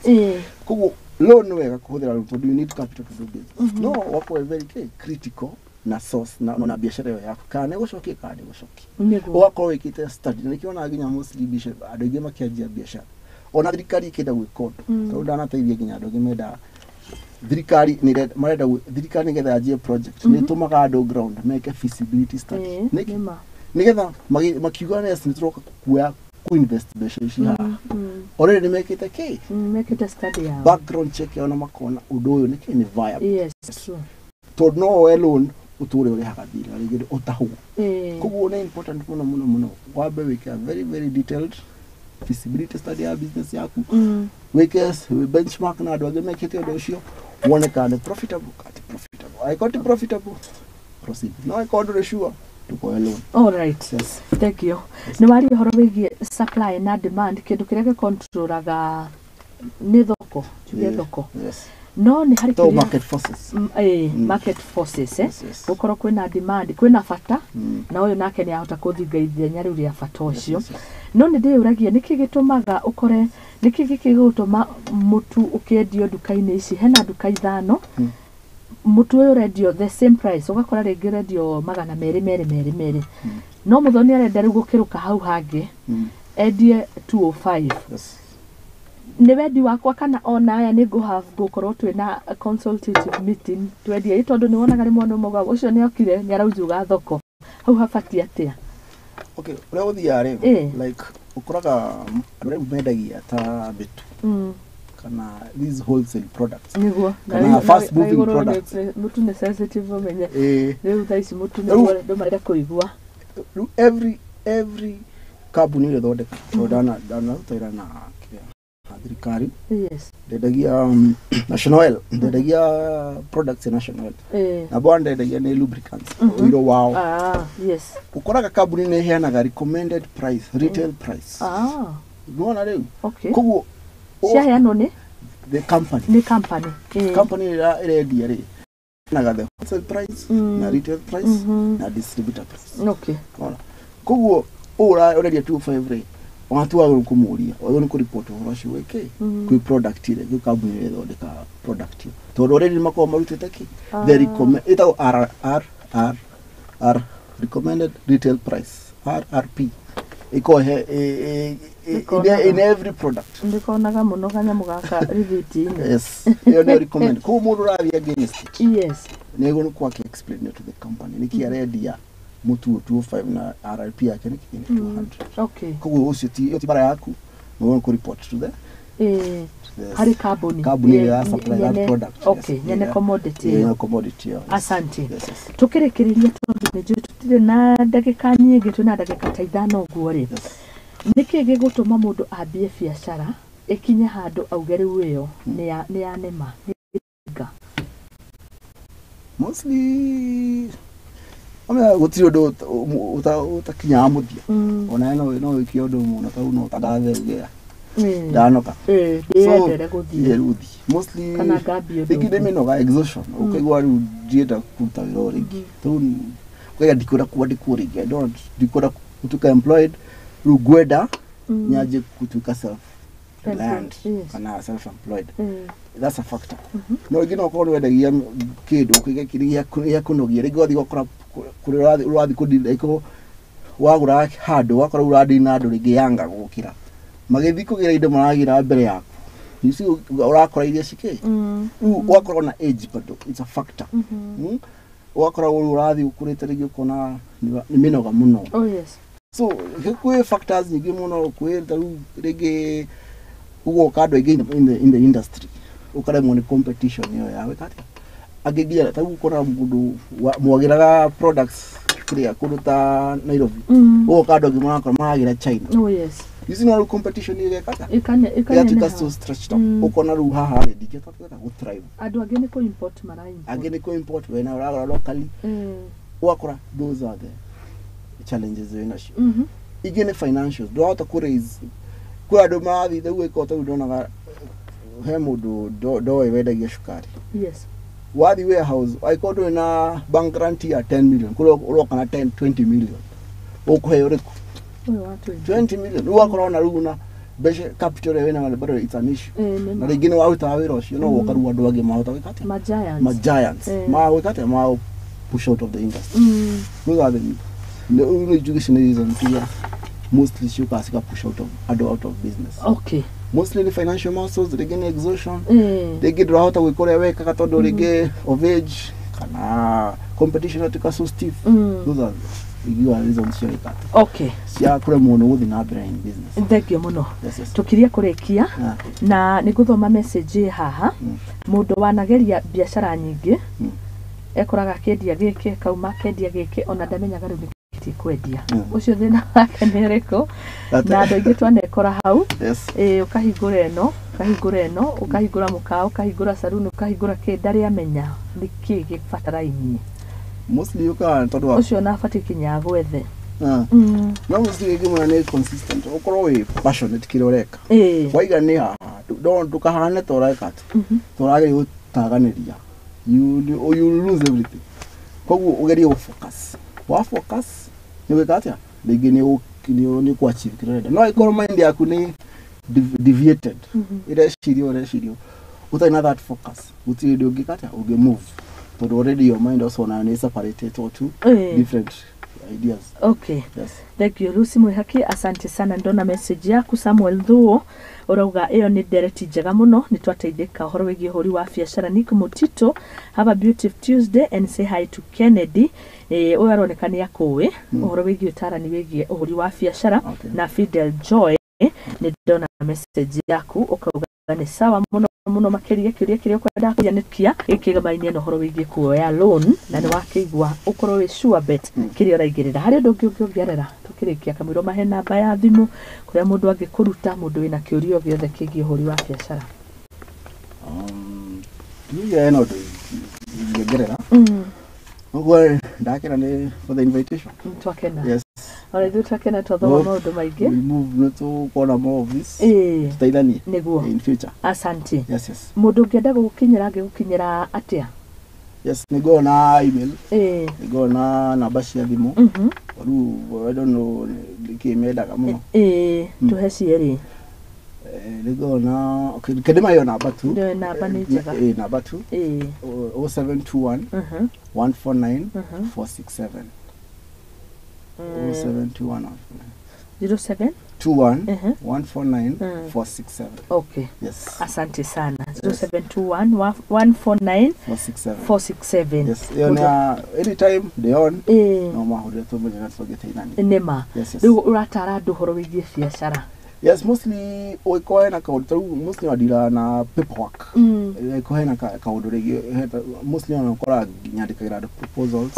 Koguo loan nĩ wega kũhũthĩra loan tondũ you need capital to do business, no wakorwo very critical na source na biacara ĩyo yaku, kana nĩ gũcokia kana nĩ gũcokia. Ũgakorwo wĩkĩte study, na nĩkĩo onaga nginya mostly biacara andũ aingĩ makĩanjia biacara, ona thirikari ĩkĩenda gwĩka ũndũ, tondũ ndanateithia nginya andũ angĩ mendaga thirikari nĩ marenda thirikari nĩgetha yanjie project nĩ ĩtũmaga andũ ground meke feasibility study. Nĩkĩ? Nĩma. Nĩgetha makiuga yes, nĩ tũroka kuoya kuinvest mbeca ici haha, already nĩ mekĩte kĩ? Mekĩte study yao. Background check yao na makona ũndũ ũyũ nĩkĩ nĩ viable. Yes, true. Tondũ no woe loan ũtũre ũrĩhaga thirĩ na rĩngĩ ũtahwo. Koguo nĩ important mũno mũno mũno wambe wĩke a very very detailed feasibility study ya business yaku, wĩke benchmark na andũ angĩ mekĩte ũndũ ũcio, wone kana nĩ profitable kana ti profitable. Angĩkorwo ti profitable, proceed, no angĩkorwo ndũrĩ sure, ndũkoe loan. All right. Yes. Thank you. Nĩ waria ũhoro wĩgiĩ supply na demand, kĩndũ kĩrĩa gĩkontrolaga nĩ thoko, tuge thoko. No nĩ harĩ To kĩrĩa market forces. Market forces, eh? Yes. Gũkorwo kwĩna demand, kwĩna bata, na ũyũ nake nĩ ahota kũthinga ithenya rĩu rĩa bata ũcio. No nĩ ndĩyũragia nĩkĩ gĩtũmaga ũkore, nĩkĩ gĩkĩgũtũma mũtu ũkĩendio nduka-inĩ ici, hena nduka ithano, mũtu ũyũ ũrendio the same price, ũgakora rĩngĩ ũrendio 200 merĩ merĩ merĩ, no mũthoni arenda rĩu gũkĩrũka hau hangĩ endie 205. Nĩ wendi wakwa kana ona aya nĩ ngũkorwo twĩna consultative meeting twendie ĩ, tondũ nĩ wonaga rĩmwe andũ maugaga ũcio nĩ okire nĩ araunjuga thoko, hau habatiĩ atĩa? Okay, ũrĩa gũthiaga rĩ, like ũkoraga andũ arĩa mendagia ta mĩtu Kana these wholesale products. Niguo. Kana fast moving products. Mutu nĩ sensitive ũmenye. Rĩu thaa ici mũtu Rĩu- nĩ marenda kũigua. Rĩu every kambuni ĩrĩa ĩthondeka, tondũ ndanaruta wĩra na kĩrĩa, na thirikari. Ndendagia National Oil, ndendagia products ya National Oil. Na bwana ndendagia nĩ lubricants, ũiro wao. Ah, yes. Ũkoraga kambuni nĩ ĩheanaga recommended price, retail price. Nĩwona rĩu? Koguo Ciaheanwo nĩ the company. Nĩ company. Company ĩrĩa ĩrendia rĩ, ĩheanaga the wholesale price na retail price na distributor price. Ona. Koguo ũũ ũrendia 25 rĩ, ona tu wagĩrĩirwo kũmũria, wagĩrĩirwo nĩ kũreport ũhoro ũcio gwĩ kĩ? Kwĩ product ĩrĩa, kwĩ kambuni ĩrĩa ĩthondekaga product ĩyo. Tondũ already nĩ makoragwo marutĩte kĩ? The recommend, ĩtagwo R R R R, recommended retail price, RRP. Ĩkoragwo he in every product. Ndikonaga mũno kanyamũ gaka rithiti-inĩ. Yes. Ĩyo nĩyo recommend. Koguo mũndũ ũrathiĩ against it, nĩguo nĩ kwake explain to the company nĩkĩ arendia mũtu 205 na RRP yake nĩ kĩ? Nĩ 200. Koguo ũcio ti, ĩyo ti bara yaku, nĩguo nĩ kũ-report to the to the Harĩ kambuni. Kambuni ĩrĩa ya supply that product. Okay, nyene commodity ĩyo. Ĩyo. Commodity ĩyo, yes. Asante. Yes. Tũkĩrĩkĩrĩria, tondũ nĩ njũĩ tũtirĩ na ndagĩka nyingĩ, twĩna ndagĩka ta 5 ũguo rĩ, nĩkĩ gĩgũtũma mũndũ ambie biacara ĩkinye handũ auge rĩu ĩyo nĩ ya nĩma nĩ? Mostly amenya gũtirĩ ũndũ ũtakinyaga mũthia. Ona no wĩke ũndũ mũno tau no ũtangathe uge ndanoka. Ndĩyendere gũthiĩ. Yeah, rĩu thiĩ mostly Kana ngambie ũndũ rĩngĩ nĩ ũngĩ. mĩnoga, exhaustion, ũkaigua rĩu ndienda kũruta wĩra ũyũ rĩngĩ, rĩu ũkaiga ndikwenda kwandĩkwo rĩngĩ, I don't, ndikwenda gũtuĩka employed, rĩu ngwenda nyanjie gũtuĩka self reliant kana self employed. That's a factor. No rĩngĩ no ũkorwo nĩ wendagia kĩndũ ũkaiga kĩrĩa gĩa kũnogia, rĩngĩ ũgathiĩ ũgakora kũrĩa ũrathiĩ kũdeal, ĩkorwo wagũra handũ ũgakora rĩu ũradeal na andũ rĩngĩ yanga gũkĩra magĩthiĩ kũgĩra indo maragĩra mbere yaku. You see, ũrakora iria cikĩ rĩu ũgakorwo na age bado, it's a factor. Ũgakora rĩu ũrathiĩ ũkũrĩte, rĩngĩ ũkona nĩ mĩnoga mũno. Oh yes. So kwĩ factors nyingĩ mũno, kwĩ ta rĩu rĩngĩ ũgoka andũ aingĩ in the industry, ũkaremwo nĩ competition ĩyo ya gwĩka atĩa, angĩ nginya ta rĩu ũkona mũndũ mwagĩraga products kĩrĩa kũndũ ta Nairobi, ũgoka andũ angĩ marakora maragĩra China. Oh yes. You see, no rĩu competition ĩgeka atĩa? Ĩkaneneha. Ĩgatuĩka so stretched up, ũkona rĩu haha rĩ ndingĩhota gwĩka gũ thrive. Andũ angĩ nĩ kũ import mara import. Angĩ nĩ kũ import, we na ũragũra locally. Ũgakora those are the challenges wĩ nacio. Ingĩ nĩ financials, ndũrahota kũ raise, kwĩ andũ marathiĩ rĩu gwĩka ta rĩu ndonaga he mũndũ ndoĩ wendagia cukari. Wathiĩ warehouse, angĩkorwo ndũrĩ na bank guarantee ya 10 million, kũrĩa ũroka na 10 20 million, ũkũheo ũrĩkũ? Ũyũ wa 20. 20 million, rĩu ũgakorwo na rĩu na mbeca, capital ĩrĩa wĩnayo bado it's an issue. Nĩ Na ma. rĩngĩ nĩ warutaga wĩra ũcio, no woka rĩu andũ angĩ mahota gwĩka atĩa? Ma giants. Ma giants. Ma gwĩka atĩa? Ma push out of the industry. Those are the rĩu nĩ njuge icio nĩ reasons iria mostly ciũkaga cika push out of andũ out of business. Mostly nĩ financial muscles, rĩngĩ nĩ exhaustion, rĩngĩ ndũrahota gwĩka ũrĩa wekaga tondũ rĩngĩ of age kana competition ĩtuĩka so stiff. Those are ingiuga reasons cia gwĩka atĩa, cia kũremwo nĩ gũthiĩ na mbere in business. Thank you mũno. Yes. Tũkirie kũrĩkia, na nĩ ngũthoma message ĩ haha. Mũndũ wanageria biacara nyingĩ, ekoraga akĩendia gĩkĩ, kauma akendia gĩkĩ, ona ndamenyaga rĩu nĩkĩtie kwendia. Ũcio thĩna wake nĩ ũrĩkũ? Na andũ aingĩ twanekora hau. Ĩĩ, ũkahingũra ĩno, ũkahingũra ĩno, ũkahingũra mũkawa, ũkahingũra saruni, ũkahingũra kĩ, ndarĩ amenya nĩkĩ gĩbatarainie. Mostly yũkaga tondũ wa Ũcio ona abatiĩ kinya agwethe. No mostly rĩngĩ mũno nĩ consistent, ũkorwo wĩ passionate kĩrĩa ũreka. Waiga nĩ haha, ndũkahane ta ũreka atĩ ta ũrageria gũtaganĩria, you lose everything. Koguo ũgerie gũ focus, wa focus nĩ gwĩka atĩa, rĩngĩ nĩ ũkũ achieve kĩrĩa ũrenda. No ĩkorwo mind yaku nĩ deviated, ĩreciria ũreciria ũtarĩ na that focus, gũtirĩ hĩndĩ ũngĩka atĩa, ũngĩ move, tondũ already your mind also nayo nĩ separated to two different ideas. Yes. Thank you, Lucy Mwihaki, asante sana. Ndona message yaku. Samuel Thuo ũrauga ĩyo nĩ ndereti njega mũno, nĩ twateithĩka ũhoro wĩgiĩ ũhũri wa biacara. Nick Mutito, have a beautiful Tuesday and say hi to Kennedy. Ũyũ aroneka nĩ akũĩ ũhoro wĩgiĩ ũtarani wĩgiĩ ũhũri wa biacara. Na Fidel Joy, nĩ ndona message yaku, ũkauga nĩ sawa mũno mũno makĩria. Kĩũria kĩrĩa ũkwenda kũria nĩ kia gĩkĩgamaine na ũhoro wĩgiĩ kuoya loan, na nĩ wakĩigua ũkorwo wĩ sure bet kĩrĩa ũraigĩrĩra. Harĩ ũndũ ũngĩ ũngĩongerera tũkĩrĩkia kamũiro mahe namba ya thimũ kũrĩa mũndũ angĩkũruta, mũndũ wĩna kĩũria o gĩothe kĩgiĩ ũhũri wa biacara? Niĩ hena ũndũ ingĩongerera. Ũguo ndakena nĩ for the invitation. Twakena. Yes. Ona ithuĩ twakena twathoma maũndũ maingĩ. We move nĩ tũkuona more of this. Tũteithanie Nĩguo. in future. Asante. Yes. Mũndũ ũngĩenda gũgũkinyĩra angĩgũkinyĩra atĩa? Yes, nĩngorwo na email, nĩngorwo na namba cia thimũ. Rĩu I don't know nĩkĩ mendaga mũno. Tũhe cierĩ. Nĩngorwo na, okay, kĩndĩmayo namba tu. Ndio, namba nĩ njega. Namba tu. 0721 149 467. 0721 07 21 149 467. Okay. Yes. Asante sana. 0721 149 467. 467. Yes, ĩyo nĩ ya anytime day on. No mahũrĩre tũmenye na tũngĩteithania. Nĩma. Yes. Rĩu ũratara andũ ũhoro wĩgiĩ biacara? Yes, mostly ũgĩkorwo hena kaũndũ ta rĩu mostly wadira na paperwork. Ĩgĩkorwo hena kaũndũ rĩngĩ mostly ona ũkoraga nyandĩkagĩra andũ proposals.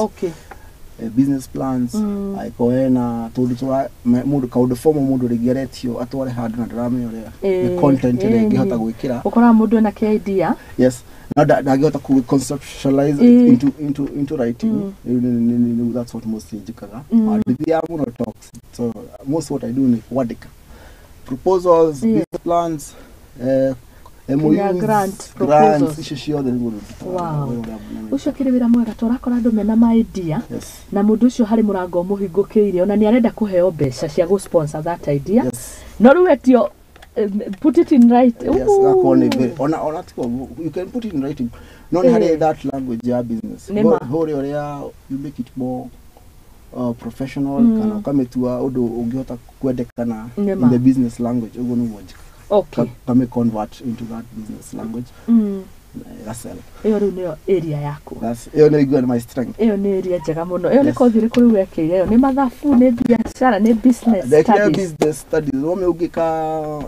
Business plans, angĩkorwo hena tũndũ tũra mũndũ kaũndũ formal mũndũ rĩngĩ aretio atware handũ na ndaramenya ũrĩa the content ĩrĩa ĩngĩhota gwĩkĩra. Ũkoraga mũndũ ena kĩ idea. Yes, no ndangĩhota ku conceptualize it into writing. Rĩu that's what mostly njĩkaga. Ndithiaga mũno talks, so most what I do nĩ kwandĩka proposals, business plans, MOUs, grant grants, icio ciothe nĩguo. Wow. Ũcio akĩrĩ wĩra mwega to ũrakora andũ mena ma idea. Yes. Na mũndũ ũcio harĩ mũrango ũmũhingũkĩire, ona nĩ arenda kũheo mbeca cia gũ sponsor that idea. Yes. No rĩu etio put it in writing. Yes, gakorwo nĩ very ona ti you can put it in writing. No nĩ harĩ that language ya business. Hũrĩ ũrĩa you make it more professional, kana ũkamĩtua ũndũ ũngĩhota kwendekana in the business language, ũguo nĩguo njĩkaga. Okay. Kame convert into that business language. Ĩgacela. Ĩyo rĩu nĩyo area yaku. That's ĩyo nĩ iguo my strength. Ĩyo nĩ area njega mũno. Ĩyo nĩ kothi ĩrĩkũ rĩu wekĩire? Ĩyo nĩ mathabu, nĩ biacara, nĩ business studies? Business studies. Wome ũngĩka,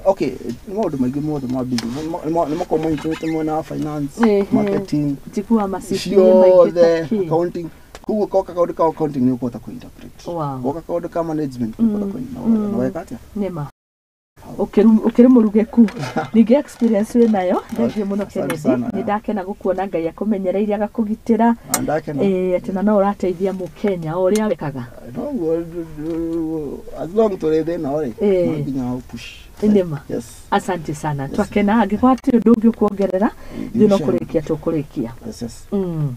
okay, nĩ maũndũ maingĩ mothe ma business. Nĩ makoragwo manyitanĩte mwena wa finance, marketing, njiguaga macibi maingĩ ciothe, accounting. Koguo koka kaũndũ ka accounting nĩ ũkũhota kũ-interpret. Goka kaũndũ ka management nĩ ũkũhota kũ na weka atĩa? Nĩma. Ũkĩrĩ mũrugĩku. Ningĩ experience wĩ nayo. Thengiũ mũno Kennedy. Nĩ ndakena gũkuona, Ngai akũmenyereire agakũgitĩra. Atĩ na no ũrateithia mũkenya o ũrĩa wĩkaga. Noguo, as long tũrĩ thĩ ĩno rĩ, no nginya push. Nĩma. Yes. Asante sana. Twakena angĩkorwo hatirĩ ũndũ ũngĩ ũkuongerera, ithuĩ no kũrĩkia tũkũrĩkia. Yes.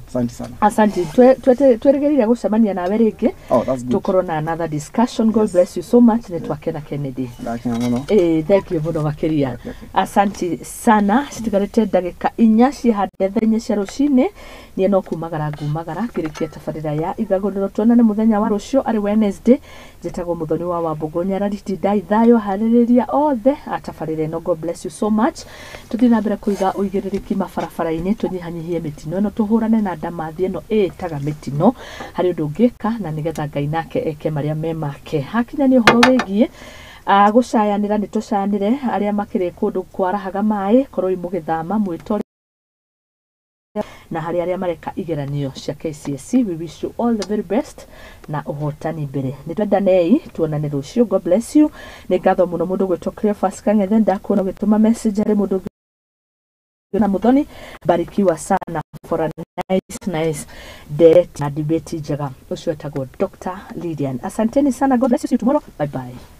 Asante sana. Asante. Twĩrĩgĩrĩire gũcemania nawe rĩngĩ. Oh, that's good. Tũkorwo na another discussion. God bless you so much. Nĩ twakena Kennedy. Ndakena mũno. Thank you mũno makĩria. Asante sana. Citigarĩte ndagĩka 4 ciĩhande thaa 4 cia rũcinĩ. Niĩ no kumagara ngumagara ngĩrĩkia tabarĩra ya Igagũrĩro. Tuonane mũthenya wa rũciũ arĩ Wednesday. Njĩtagwo Mũthoni wa Wambũgũ Nyarari. Tindai thayũ harĩrĩria othe a tabarĩra ĩno. God bless you so much. Tũthiĩ na mbere kũiga ũigĩrĩrĩki mabarabara-inĩ, tũnyihanyihie mĩtino ĩno, tũhũrane na ndamathi ĩno ĩĩtaga mĩtino. Harĩ ũndũ ũngĩka na nĩgetha Ngai nake eke marĩa me make. Hakinya nĩ ũhoro wĩgiĩ gũcayanĩra, nĩ tũcayanĩre arĩa makĩrĩ kũndũ kwarahaga maĩ, korwo mũgĩthama mwĩtore, na harĩ arĩa mareka igeranio cia KCSE, we wish you all the very best na ũhotani mbere. Nĩ twendanei, tuonane rũciũ. God bless you. Nĩ ngatho mũno mũndũ gwĩtwo Cleophas Kang'ethe, ndakuona ũgĩtũma message harĩ mũndũ na Muthoni, barikiwa sana for a nice date na debate njega. Ũcio etagwo Dr. Lilian. Asanteni sana. God bless you. See you tomorrow. Bye bye.